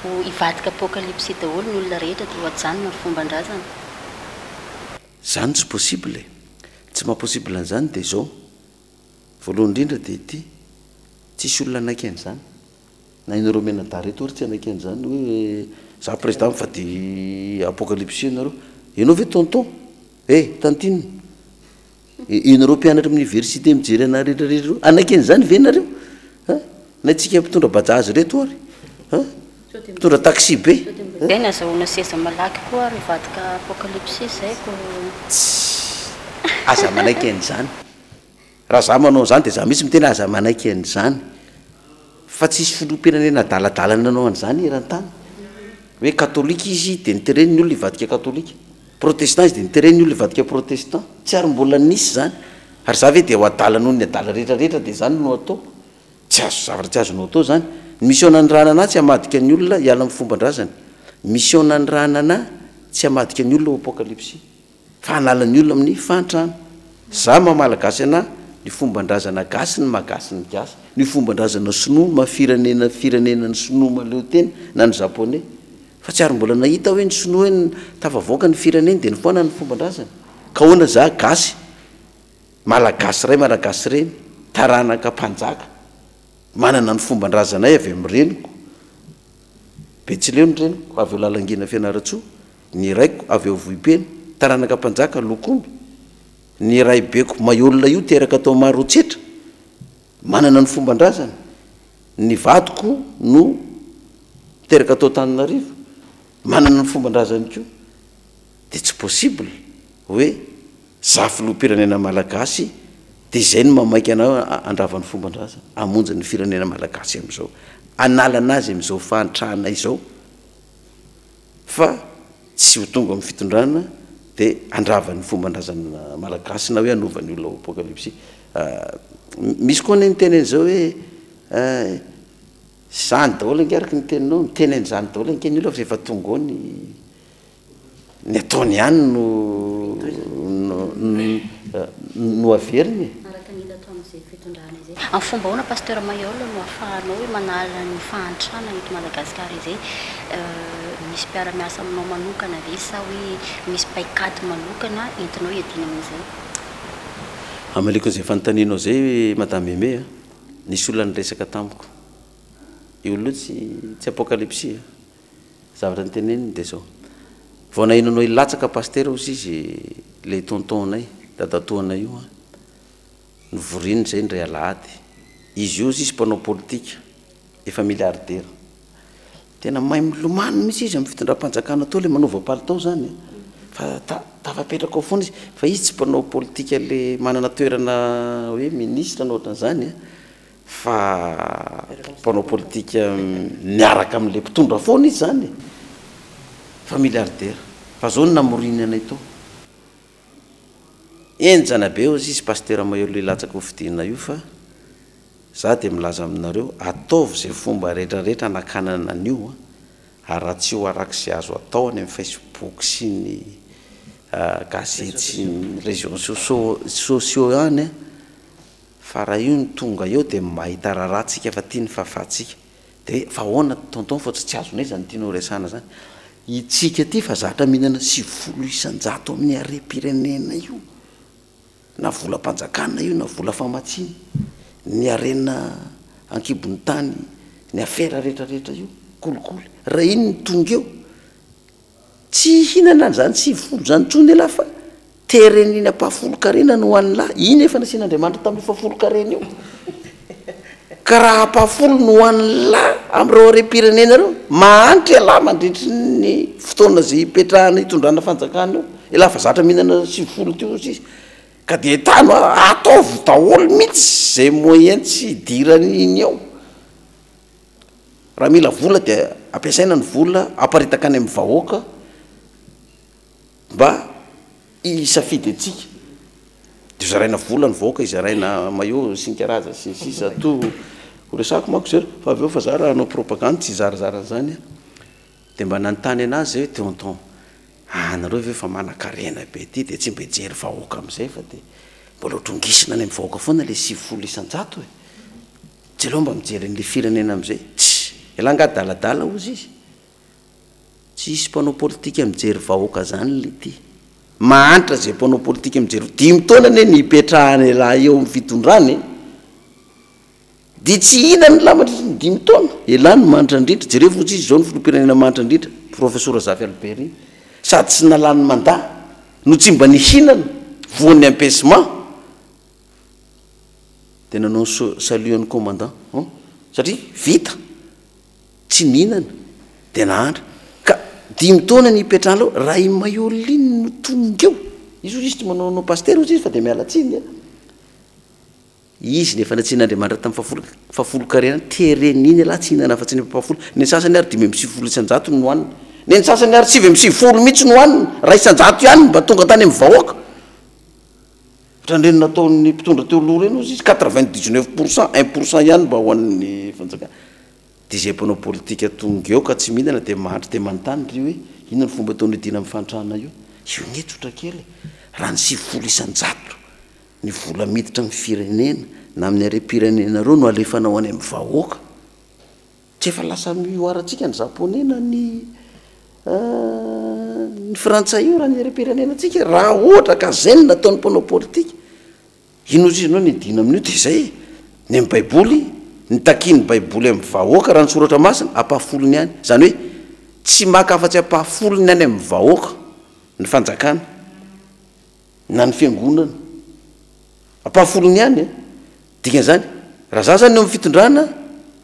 ho hivadika apocalypse daholo ny olona rehetra dia ho ajanona ny fomban-drazana? Zany tsy possible e! Tsy maha possible an'izany dia izao, voalohany indrindra dia ity, tsisy olona hanaiky an'izany, na ianareo mianadahy ireto ary tsy hanaiky an'izany hoe za président mivady apocalypse ianareo, ianao ve tonton? Eh! Tantine! Ianareo mpianatra amin'ny université mijery anah rehetra rehetra ireo, hanaiky an'izany ve nareo? An! Na isika mpitondra bajaj ireto ary? An! Mpitondra taxi be? Zay nazahoana seza malaky koa ary hivadika apocalypse zay ko. Tssy! Aza manaiky an'izany. Raha za manao an'izany dia za mihitsy miteny aza manaiky an'izany. Fa tsisy filoham-pirenena adaladala nanao an'izany eran-tany. Hoe katolika izy dia nitereny ny olona hivadika katolika. Protestant izy dia nitereny ny olona hivadika protestant. Tsy ary mbola nisy izany. Ary za ve dia ho adala noho ny adala rehetra rehetra dia izany no ataoko. Tsy azo, zavatra tsy azonao atao izany. Ny mission nanirahana anah tsy hamadika ny olona hiala amin'ny fomban-drazany. Mission nanirahana anah tsy hamadika ny olona ho apokalypsy. Fa hanala ny olona amin'ny fahantrana. Za maha malagasy anah, ny fomban-drazana gasy ny maha gasy ny gasy. Ny fomban-drazana sinoa maha firenena firenena ny sinoa mahaleo tena na ny japonais. Fa tsy ary mbola nahita hoe ny sinoa hoe tafavoaka ny fireneny dia nifoana ny fomban-drazany. Ka ahoana za gasy, malagasy ray malagasy reny, taranaka mpanjaka, manana ny fomban-drazanay avy amin'ny reniko, betsileo ny reniko, avy ao Lalangina Fianarantsoa, Ny raiko avy ao Vohipeno, taranaka mpanjaka Lokomby. Ny raibeko Maiolona io teraka tao Maroantsetra, manana ny fomban-drazany. Ny vadiko no teraka tao Antananarivo, manana ny fomban-drazany koa. Dia tsy possible hoe za filoham-pirenena malagasy dia izay no mamaika anao handrava ny fomban-drazana, hamonjy ny firenena malagasy amin'izao, hanalana azy amin'izao fahantrana izao. Fa tsy ho tonga amin'ny fitondrana dia handrava ny fomban-drazana malagasy na hoe hanova ny olona ho apokalypsy. Misy koa anie miteny an'izao hoe izany daholo ange araka ny teninao, miteny an'izany daholo ange ny olona fa efa tonga ao ny ny ataony ihany no no averiny e. Araka ny hita tamin'izay fitondrana izay. Amin'ny fomba ahoana Pasteur Mailhol no ahafahanao hoe manala ny fahantrana eto Madagasikara izay? Misy mpiara-miasa aminao manokana ve sa hoe misy paikady manokana entinao hiadiana amin'izay? Hamaliako an'izay fanontanianao izay Madame Aimée a! Nisy olona niresaka tamiko. Io olona io tsy tsy apokalypsy a! Zavatra noteneniny dia izao, vao naheno anao hilatsaka Pasitera hozy izy ilay tonton-nay, dadatoanay io an! Novoriny izay indray alahady. Izy io hozy izy mpanao politika, efa milliardaire. Tena mahay milomano mihitsy izy amin'ny fitondram-panjakana tao, ilay manova palitao izany e! Fa tafapetraka ao foana izy. Fa izy tsy mpanao politika ilay manana toerana hoe ministre na ohatran'izany an! Fa mpanao politika miaraka amin'ilay mpitondra foana izy izany e! Fa milliardaire. Fa izao no namoriny anay tao. Henjana be hozy izy Pasitera Mahery hilatsaka ho fidiana io fa za dia milaza aminareo ataovy izay fomba rehetra rehetra hanakanana an'io an, ary raha tsy ho araka izay azo atao any amin'ny Facebook sy ny gazety sy ny réseaux sociaux any an, fa raha io no tonga eo dia mahita raharaha tsika fa ty ny fahafahantsika. Dia fa ahoana tonton fa tsy azonay izany tianao resahana izany. Itsika aty fa zatra mihinana 90 isan-jato amin'ny harem-pirenena io, na volam-panjakana io na vola famatsiana, ny harena an-kibon'ny tany, ny afera rehetra rehetra io, kolikoly. Raha iny no tonga eo. Tsy hihinana an'izany 90 izany intsony ialahy fa teren'iny ampahafolon-karena no hohanin'lah. Iny efa nasian'Andriamanitra tamin'io fahafolon-karena io. Ka raha ampahafolo no hohanin'lah amin'ireo harem-pirenena ireo, mahantra ialahy mandritry ny fotoana izay hipetrahana hitondrana fanjakana eo. Ialahy efa zatra mihinana 90 teo hozy izy. Ka dia entano a, ataovy daholo mihitsy izay moyen tsy hidiran'iny ao. Raha mila vola dia ampiasaina ny vola aparitaka any amin'ny vahoaka mba hisafidy antsika. Dia zaraina vola ny vahoaka, izaraina maillot sy ny karazany sy ny sisa to ho resahako manko zay fa avy eo fa za raha hanao propagande tsy hizarazara an'izany aho. Dia mba nanontany anazy zay hoe tonton, anareo ve efa manankarena be ty dia tsy mba hijery vahoaka amizay fa dia mbola ho trongisina any amin'ny vahoaka foana le 90% e. Tsy aleo mba mijery an'le firenena amizay? Tssy! Elah nga adaladala ozy izy? Tsy hisy mpanao politika mijery vahoaka zany le ty. Mahantra ze mpanao politika mijery, dimy taona anie ny hipetrahan'elah eo amin'ny fitondrana e! Dia tsy hihinana elah mandritry ny dimy taona? Elah no mahantra indrindra, jereo fotsiny izy zao ny filoham-pirenena mahantra indrindra, Profesora Zafy Albert iny, sady tsy nalany mandat no tsy mba nihinana, voan'ny empêchement. Dia nanao ny salut an'ny commandant an! Satria vita, tsy nihinana, dia nahantra. Ka dimy taona nipetrahana eo, raha i Maioline no tonga eo, izy hozy izy tsy manaonao pasitera hozy izy fa dia miala tsiny an! Izy no efa natsian'Andriamanitra tamin'ny fahafolo, fahafolon-karena, tereny iny ialahy tsy hihinana afa-tsy ny ampahafolo. Ny an'ny sasany ary 95% no nohanina. Ny an'ny sasany ary 99 mihitsy no hohanina, 1% ihany no mba tonga tany amin'ny vahoaka. Ohatran'ireny nataon'ny mpitondra teo aloha ireny hozy izy, 99 pour cent, un pour cent ihany mba ho an'ny fanjakana. Dia izay mpanao politika tonga eo ka tsy mihinana dia mahantra dia manontany ry hoe inona ny fomba ataony hidiana amin'ny fahantrana io? Io anie tsotra kely e! Raha ny 90% ny vola miditra amin'ny firenena na amin'ny harem-pirenenareo no alefanao any amin'ny vahoaka, Tsy efa lasa mihoarantsika ny japonais na ny ny frantsay io raha ny harem-pirenenantsika raha ohatra ka zay no nataon'ny mpanao politika. Inona ozy izy no nidina amin'io dia izay e. Ny amin'ny baiboly, ny takian'ny baiboly amin'ny vahoaka raha ny soratra masina, ampahafolony ihany. Izany hoe tsy maka afa-tsy ampahafolony any amin'ny vahoaka ny fanjakana na ny fiangonana. Ampahafolony ihany e. Dikan'izany, raha za zany eo amin'ny fitondrana,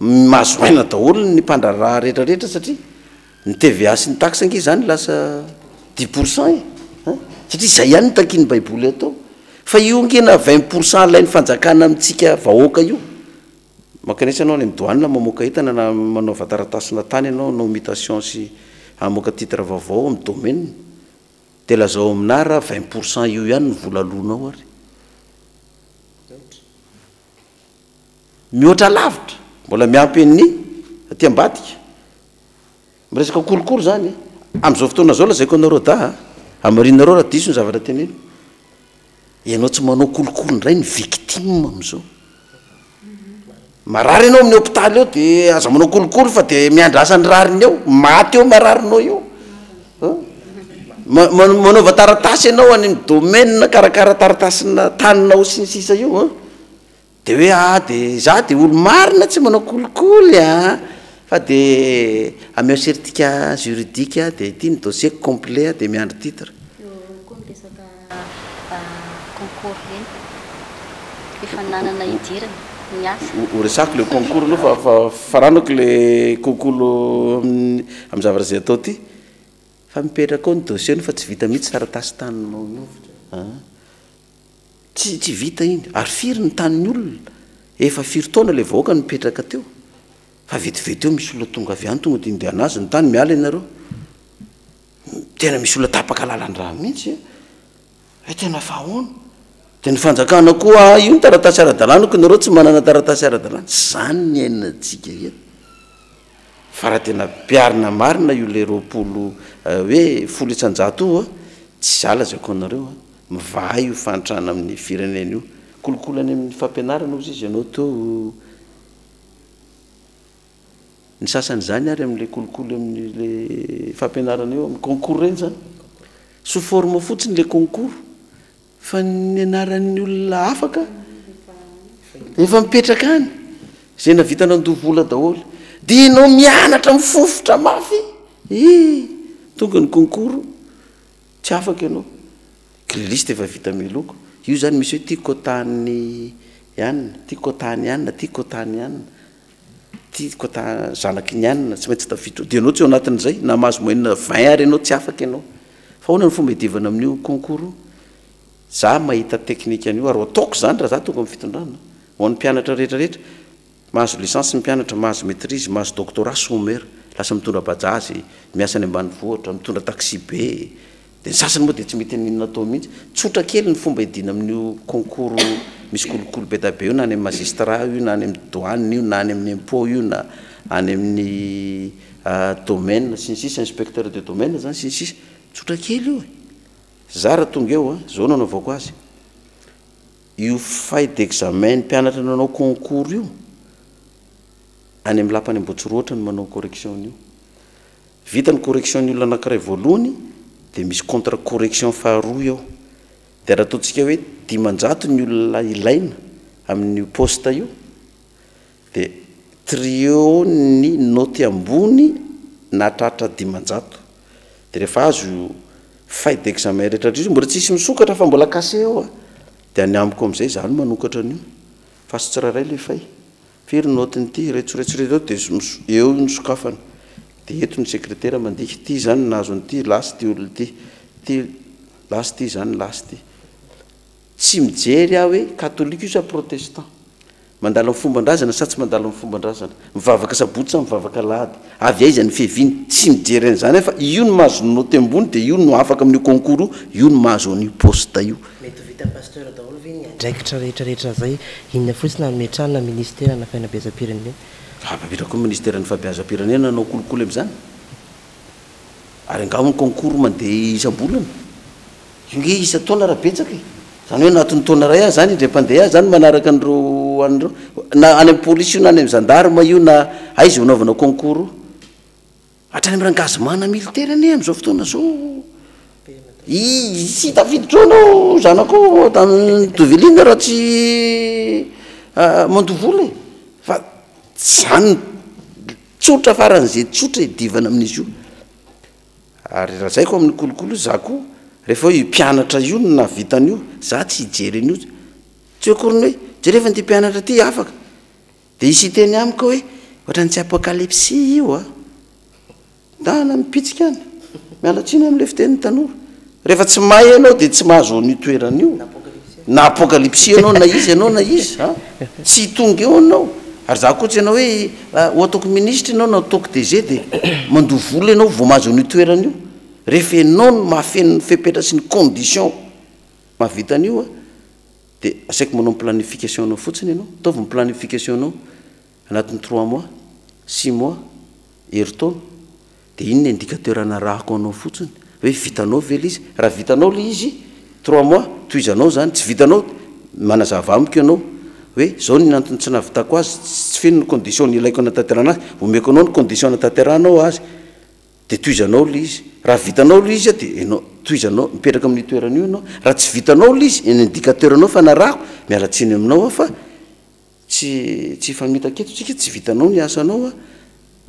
mahazo aina daholo ny mpandraharaha rehetra rehetra satria ny TVA sy ny taxe ange zany lasa dix pour cent e, an! Satria zay ihany no takian'ny baiboly atao. Fa io ange na vingt pour cent alain'ny fanjakana amintsika vahoaka io, mankanesa ianao any amin'ny douane mamoaka entana na manaova taratasina tany ianao hanao mutation sy hamoaka titre vaovao amin'ny domaine, dia lazao aminà raha vingt pour cent io ihany ny vola aloanao ary. Mihoatra lavitra, mbola miampy an'ny aty ambadika. Miresaka kolikoly zany e. Amin'izao fotoana izao lazaiko anareo dahy a, hamarinareo raha diso ny zavatra teneniko. Ianao tsy manao kolikoly indray ny victime amin'izao. Marary ianao amin'ny hopitaly eo dia aza manao kolikoly fa dia miandrasa ny rariny eo, maty eo mararinao io. Manaova taratasy ianao any amin'ny domaine karakara taratasina taninao sy ny sisa io an, dia hoe ah dia za dia olo-marina tsy manao kolikoly an, fa dia ameo certificat juridique aho dia ity ny dossier-ko complet dia miandry titre. Eo koa ny resaka concours ireny, fifaninanana hidirana, ny asa. Ho resahako le concours aloha fa faranako le concours amin'ny zavatra izay atao ity. Fa mipetraka ao ny dossier-nao fa tsy vita mihitsy taratasy taninao io an! Tsy tsy vita iny. Ary firy ny tanin'ny olona? Efa firy taona ilay vahoaka no nipetraka teo? Fa vetivety eo misy olona tonga avy any tonga dia minday anazy ny tany, miala ianareo. Tena misy olona tapaka lalan-drà mihitsy an! Hoe tena fa ahoana? Dia ny fanjakana koa, io ny taratasy ara-dalàna ko nareo tsy manana taratasy ara-dalàna. Izany ny iainantsika eto. Fa raha tena ampiharina marina io le 20 hoe 10% io a, tsy za lazaiko anareo a, mivaha io fahantrana amin'ny firenena io. Kolikoly any amin'ny fampianarana ozy izy ianao teo, ny sasany izany ary amin'le kolikoly amin'le fampianarana io, amin'ny concours ireny zany, sous forme fotsiny le concours. Fa ny anaran'ny olona afaka efa mipetraka any, izay nahavita nandoa vola daholo. Dia ianao mianatra mifofotra mafy, eh! Tonga ny concours, tsy afaka ianao. Grille-liste efa vita miloko. Io zany misy hoe ty quota-n'ny anona, ty quota-n'ny anona, ty quota-n'ny anona, ty quota zanaky ny anona, tsy maintsy tafiditra ao. Dia ianao tsy ao anatin'izay, na mahazo moyenne 20 ary ianao tsy afaka ianao. Fa ahoana ny fomba hiadivana amin'io concours io? Za mahita teknika an'io ary ho ataoko izany raha za tonga amin'ny fitondrana. Ho an'ny mpianatra rehetra rehetra, mahazo licence ny mpianatra, mahazo maitrise, mahazo doctorat, chômeur, lasa mitondra bajaj, miasa any ambanivohitra, mitondra taxi be, dia ny sasany moa dia tsy mety n'inona atao mihitsy. Tsotra kely ny fomba hiadiana amin'io concours misy kolikoly be dia be io na any amin'ny magistrat io na any amin'ny douane io na any amin'ny impot io na any amin'ny domaine sy ny sisa, inspecteur de domaine zany sy ny sisa. Tsotra kely io e. Za raha tonga eo a, zao no anaovako azy, io feuille d'examen ny mpianatra nanao concours io, any amin'ny lapan'i Ambohitsirohotra no manao correction an'io. Vita ny correction ny olona anankiray voalohany dia misy contre correction faharoa eo. Dia raha ataontsika hoe 500 ny olona ilaina amin'io poste io dia trio ny naoty ambony nahatratra 500. Dia rehefa azo io feuille d'examen rehetra rehetra io, mbola tsisy misokatra fa mbola cassé eo a! Dia any amiko amin'izay izaho no manokatra an'io. Fa azo tsirairay ilay feuille. Firy ny naotin'ity? Ireto rehetra ireo dia eo no sokafana. Dia eto ny sekretera mandika, ity izany nahazo an'ity, lasa ity olona ity, ity lasa ity, izany lasa ity. Tsy mijery aho hoe katolika io sa protestant. Mandala ny fomban-drazana sa tsy mandala ny fomban-drazana. Mivavaka sabotsy sa mivavaka alahady. Avy aiza ny fiaviany. Tsy mijery an'izany aho fa io no mahazo ny naoty ambony dia io no afaka amin'io concours io, io no mahazo an'io poste io. Mety ho vitan'ny Pasteur daholo ve ny andraikitra rehetra rehetra zay? Inona fotsiny hametrahana ministerana fanabeazam-pirenena? Apetraka koa ministeran'ny fabeazam-pirenena hanao kolikoly amin'izany? Ary angaha moa ny concours mandeha isam-bolana? Io nge isan-taona raha betsaka e! Izany hoe anatin'ny taona iray aho izany indray mpandeha aho izany manaraka an'ireo an'ireo, na any amin'ny polisy io na any amin'ny gendarme io na aiza io anaovana concours io. Hatrany amin'ny rangazimana militaire anie amin'izao fotoana izao i tsy tafiditra ao anao zanakao Doveline raha tsy mandoa vola e! Fa zany tsotra faran'izay tsotra iadivana amin'izy io. Ary lazaiko amin'ny kolikoly za koa rehefa hoe io mpianatra io no nahavita an'io, za tsy hijery an'io, tsy hoe akory ny hoe jereo fa ity mpianatra ity afaka, dia hisy hiteny amiko hoe ohatran'ny tsy apokalypsy io a! Ndana mipitsika any, miala tsiny amin'ilay fitenin'ny tanora, rehefa tsy mahay ianao dia tsy mahazo an'io toerana io, na apokalypsy ianao na iza ianao na iza a, tsy tonga eo ianao, ary za koa tsy hanao hoe ho ataoko minisitra ianao na ataoko DG dia mandoa vola ianao vao mahazo an'io toerana io, rehefa ianao no mahafeno ny fepetra sy ny condition mahavita an'io a, dia asaiko manao ny planification anao fotsiny ianao, ataovy ny planification anao anatin'ny trois mois, six mois, herintaona, Dia iny ny indicateur anarahako anao fotsiny hoe vitanao ve ilay izy, raha vitanao ilay izy trois mois tohizanao izany, tsy vitanao manazava amiko ianao hoe izao ny antony tsy nahavitako azy, tsy feno ny condition nilaiko hanatanterahana azy, omeko anao ny condition hanatanterahanao azy dia tohizanao ilay izy, raha vitanao ilay izy dia ianao tohizanao mipetraka amin'io toerana io ianao, raha tsy vitanao ilay izy, ny indicateur anao fanarahako, miala tsiny aminao aho fa Tsy tsy hifamitaka eto tsika, tsy vitanao ny asanao a,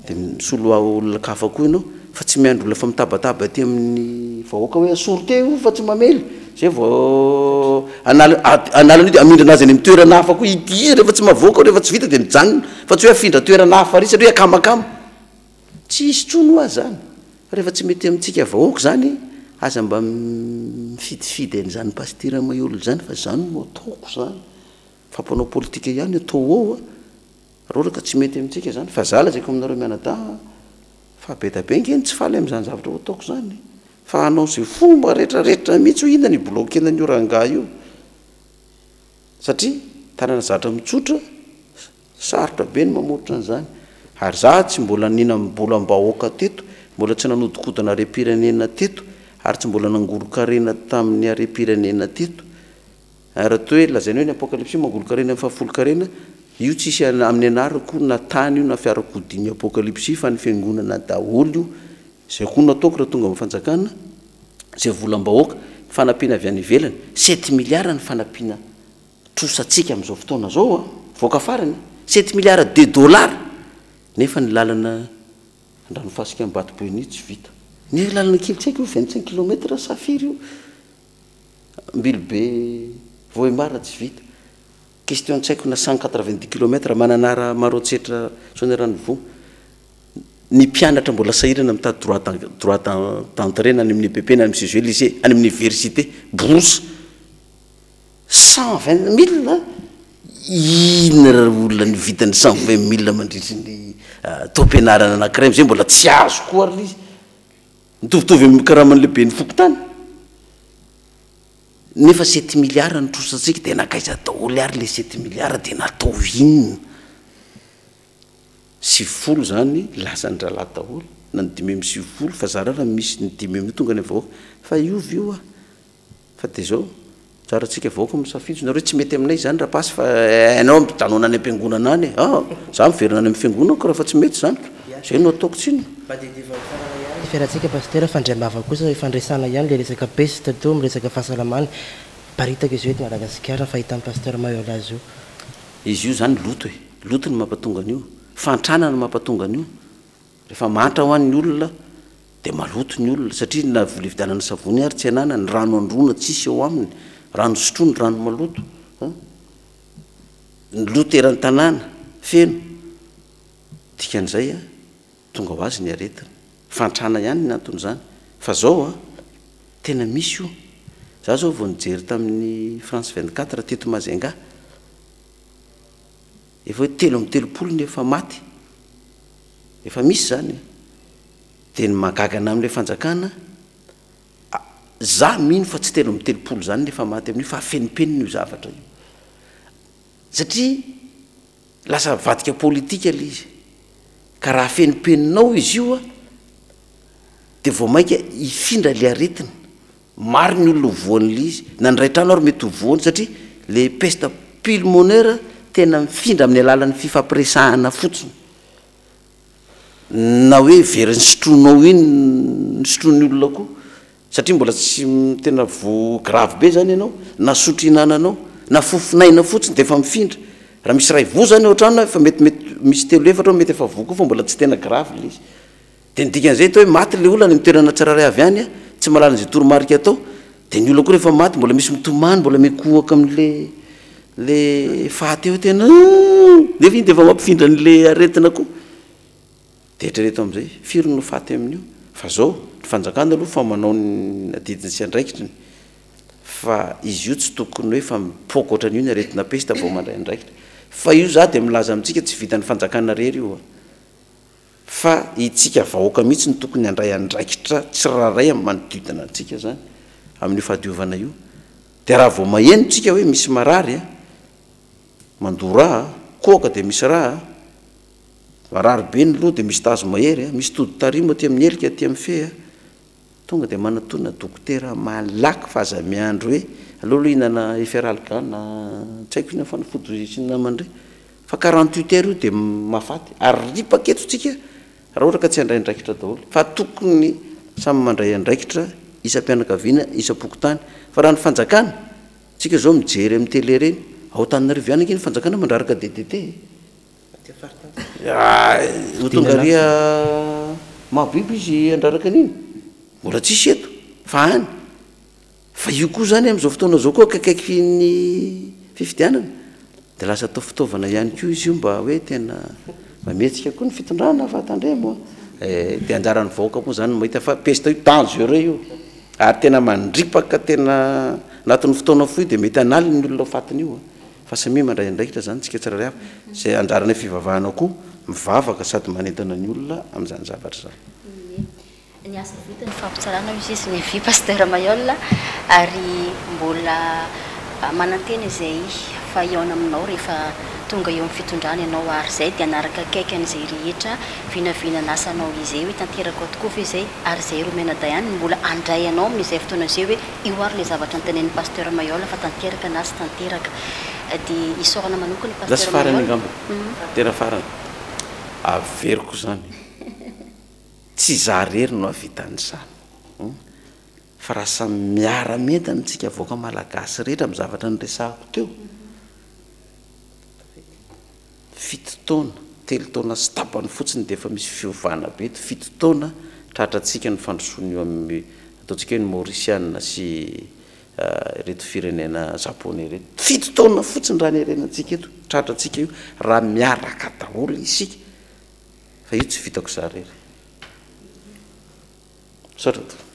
dia misolo olona kafa koa ianao, fa tsy miandry olona efa mitabataba aty amin'ny vahoaka hoe asory teo io fa tsy mamely, zay vao hanala hanala an'io dia hamindrana azy any amin'ny toerana hafa koa, ity izy rehefa tsy mahavoaka ao rehefa tsy vita dia mijanona, fa tsy hoe afindra toerana hafa ary satria akamakama, tsy hisy intsony hoa zany, fa rehefa tsy mety amintsika vahoaka zany, aza mba mifidifidy an'izany pasitera Maihol zany fa zany no ataoko zany. Fa mpanao politika ihany atao ao a! Raha ohatra ka tsy mety amintsika izany, fa za lazaiko aminareo mianadahy fa be da be nge ny tsy faly amin'izany zavatra ho ataoko izany e! Fa hanao izay fomba retraretra mihitsy hoe inona ny hi-bloquer-na an'io rangahy io, satria tanana zatra mitsotra, sarotra be ny mamoritra an'izany, ary za tsy mbola nihinam-bolam-bahoaka teto, mbola tsy nanodikodina harem-pirenena teto, ary tsy mbola nangoron-karena tamin'ny harem-pirenena teto, Ary raha toa hoe lazaina hoe ny Apokalypsy mangolon-karena amin'ny fahafolon-karena, io tsisy amin'ny anarako na tany io na fiarakodia ny Apokalypsy fa ny fiangonana daholo io, izay koa no ataoko raha tonga amin'ny fanjakana, izay volam-bahoaka, fanampiana avy any ivelany, sept milliards ny fanampiana trosantsika amin'izao fotoana izao an, voaka farany, sept milliards de dollars, nefa ny lalana Andranofasika Ambato Beni tsy vita. Ny lalana kely tsy haiko io 25 kilomètre sa firy io? Ambilobe Vohemar tsy vita. Question tsy haiko na 190 kilomètre Mananara Maroantsetra Soanierana-Ivongo. Ny mpianatra mbola sahirana mitady droit droit d'entrée na any amin'ny EPP na any amin'ny CEG, lycée, any amin'ny université, bourse. 120 mille inona raha olona nividy ny 120 mille mandritry ny taom-pianarana anankiray amizay mbola tsy azo koa ary le izy mitovitovy amin'ny karaman'ny lehiben'ny fokontany nefa 7 milliards ny trosantsika de nankaiza daholo ary le 7 milliards de natao inona? 90 zany lasan-drahalahy daholo na ny 95 fa zara raha misy ny dimy amin'io tonga any vahoaka fa io io ah fa de zao tsara antsika vahoaka misafidy nareo tsy mety aminay zany raha pasy fa hainao mijanona any am-piangonana any e ah za miverina any amin'ny fiangonako rehefa tsy mety zany zay no ataoko tsinona. Mba dia dia farana ihany fiarantsika Pasitera fa indray ambava kosa ifandraisana ihany le resaka peste teo miresaka fahasalamana miparitaka izy io eto Madagasikara ny fahitan'i Pasteur Mailhol azy io. Izy io zany loto e, loto no mampatonga an'io, fahantrana no mampatonga an'io, rehefa mahantra hoa ny olona dia maloto ny olona satria na vola hividianana savony ary tsy ananany, rano androana tsisy eo aminy, rano sotroiny rano maloto an, ny loto eran'ny tanàna feno, dikan'izay an tonga ho azy ny aretina, fahantrana ihany ny anton'izany, fa zao an tena misy io, za zao vao nijery tamin'ny France 24 teto Majunga, efa hoe 33 ny efa maty, efa misy zany e, de ny mahagaga ana amin'ilay fanjakana, za mino fa tsy 33 zany ny efa maty amin'io fa afenimpenina io zavatra io, satria lasa mivadika politika le izy, ka raha afenimpeninao izy io an, de vao mainka hifindra le aretina, maro ny olona ho voan'le izy, na ny ray trano ary mety ho voany satria le peste pulmonaire tena mifindra amin'ny alalan'ny fifampiresahana fotsiny, na hoe very nisotroinao iny nisotroin'ny olona koa satria mbola tsy tena voa grave be zany ianao, na sotro ihinananao, na fofon'aina fotsiny de efa mifindra, raha misy iray voa zany ao an-trano efa metimety misy telo efatra ao mety efa voa koa fa mbola tsy tena grave le izy, de ny dikan'izay atao hoe maty le olona any amin'ny toerana tsirairay avy any tsy mahalala an'izay toromarika atao, de ny olona koa rehefa maty mbola misy mitomany mbola mikohaka amin'le le faty eo tena nefa iny de efa mampifindra an'le aretina koa, de eritrereto am'zay firy no faty amin'io, fa zao ny fanjakana aloha fa manao ny adidiny sy andraikitriny fa izy io tsy tokony hoe fa mipoaka ohatran'io ny aretina pesta vao mandray andraikitra, fa io za de milaza amintsika tsy vitan'ny fanjakana rery io a, fa itsika vahoaka mihitsy no tokony handray andraikitra tsirairay amin'ny manodidina antsika zany amin'io fahadiovana io, de raha vao maheno tsika hoe misy marary a, mandoa rà a, kohaka de misy rà a, marary be ny loha de misy tazo mahery a, misy tody tarimo aty amin'ny helika aty amin'ny fe a, tonga de manatona dokotera malaky fa aza miandry hoe aleo aloha hihinana efferalgan na tsy haiko inona fanafody sy ny namany ireny fa 48 heures io de mahafaty ary ripaka eto tsika raha ohatra ka tsy handray andraikitra daholo fa tokony samy mandray andraikitra isam-pianakaviana isam-pokontany fa raha ny fanjakana tsika zao mijery amin'ny télé ireny ao Antananarivo ihany ange ny fanjakana mandraraka DDT e. Ho tonga ary Mahabibo izy handraraka an'iny? Mbola tsisy eto fa any. Fa io koa zany amin'izao fotoana izao koa akaikaiky ny fifidianana dia lasa atao fitaovana ihany koa izy io mba hoe tena mba mihetsika koa ny fitondrana fa tandremo a. Eh, dia anjaran'ny vahoaka moa zany no mahita fa peste io dangereux io ary tena mandripaka tena anatin'ny fotoana fohy dia mety hanalina ny olona ho fatin'io a. Fa samia mandray andraikitra zany tsika tsirairay avy, zay anjaranay fivavahana koa mivavaka sady manentana ny olona amin'izany zavatra izany. Ie. Ny asa vita ny fampitsarana hoy izy ny avis Pasteur Mailhol ary mbola manantena izay fa hihaona aminao rehefa tonga eo amin'ny fitondrana ianao ary izay dia hanaraka akaiky an'izay rehetra vinavinan'asanao izay hoe tanteraka ao tokoa ve izay ary izay roa mianadahy ihany no mbola handray anao amin'izay fotoana izay hoe Io ary ilay zavatra notenenin'i Pasteur Mailhol fa tanteraka na tsy tanteraka. Dia isaorana manokana i Pasteur Last farany Mailhol. angamba, tena farany, averiko izany, tsy izaho irery no hahavita an'izany fa raha samy miara-mientana isika vahoaka malagasy rehetra amin'ny zavatra niresahako teo, fito taona, telo taona sy tapany fotsiny dia efa misy fiovana be eto, fito taona. Tratrantsika ny fandrosoana eo amin'ny ataontsika hoe ny Maorisiana sy ireto firenena Japoney ireto. Fito taona fotsiny raha ny harenantsika eto, tratrantsika io raha miaraka daholo isika. Fa io tsy vitako za irery. Misaotra tompoko.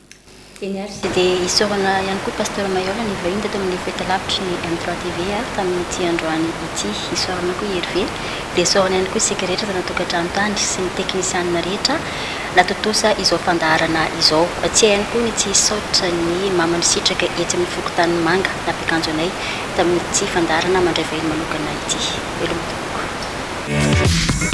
Eny ary, dia isaorana ihany koa Pasteur Maihol nivahiny teto amin'ny fahitalavitry ny M trois TV tamin'ity androany ity. Isaorana koa i Hervé. Dia isaorana ihany koa isika rehetra tany an-tokantrano tany sy ny teknisianina rehetra natontosa izao fandaharana izao. Tsy hay ihany koa ny tsy hisaotra ny Mama Misitraka etsy amin'ny fokontanin'i Manga nampiakanjo anay tamin'ity fandaharana mandray vahiny manokana ity. Veloma tompoko.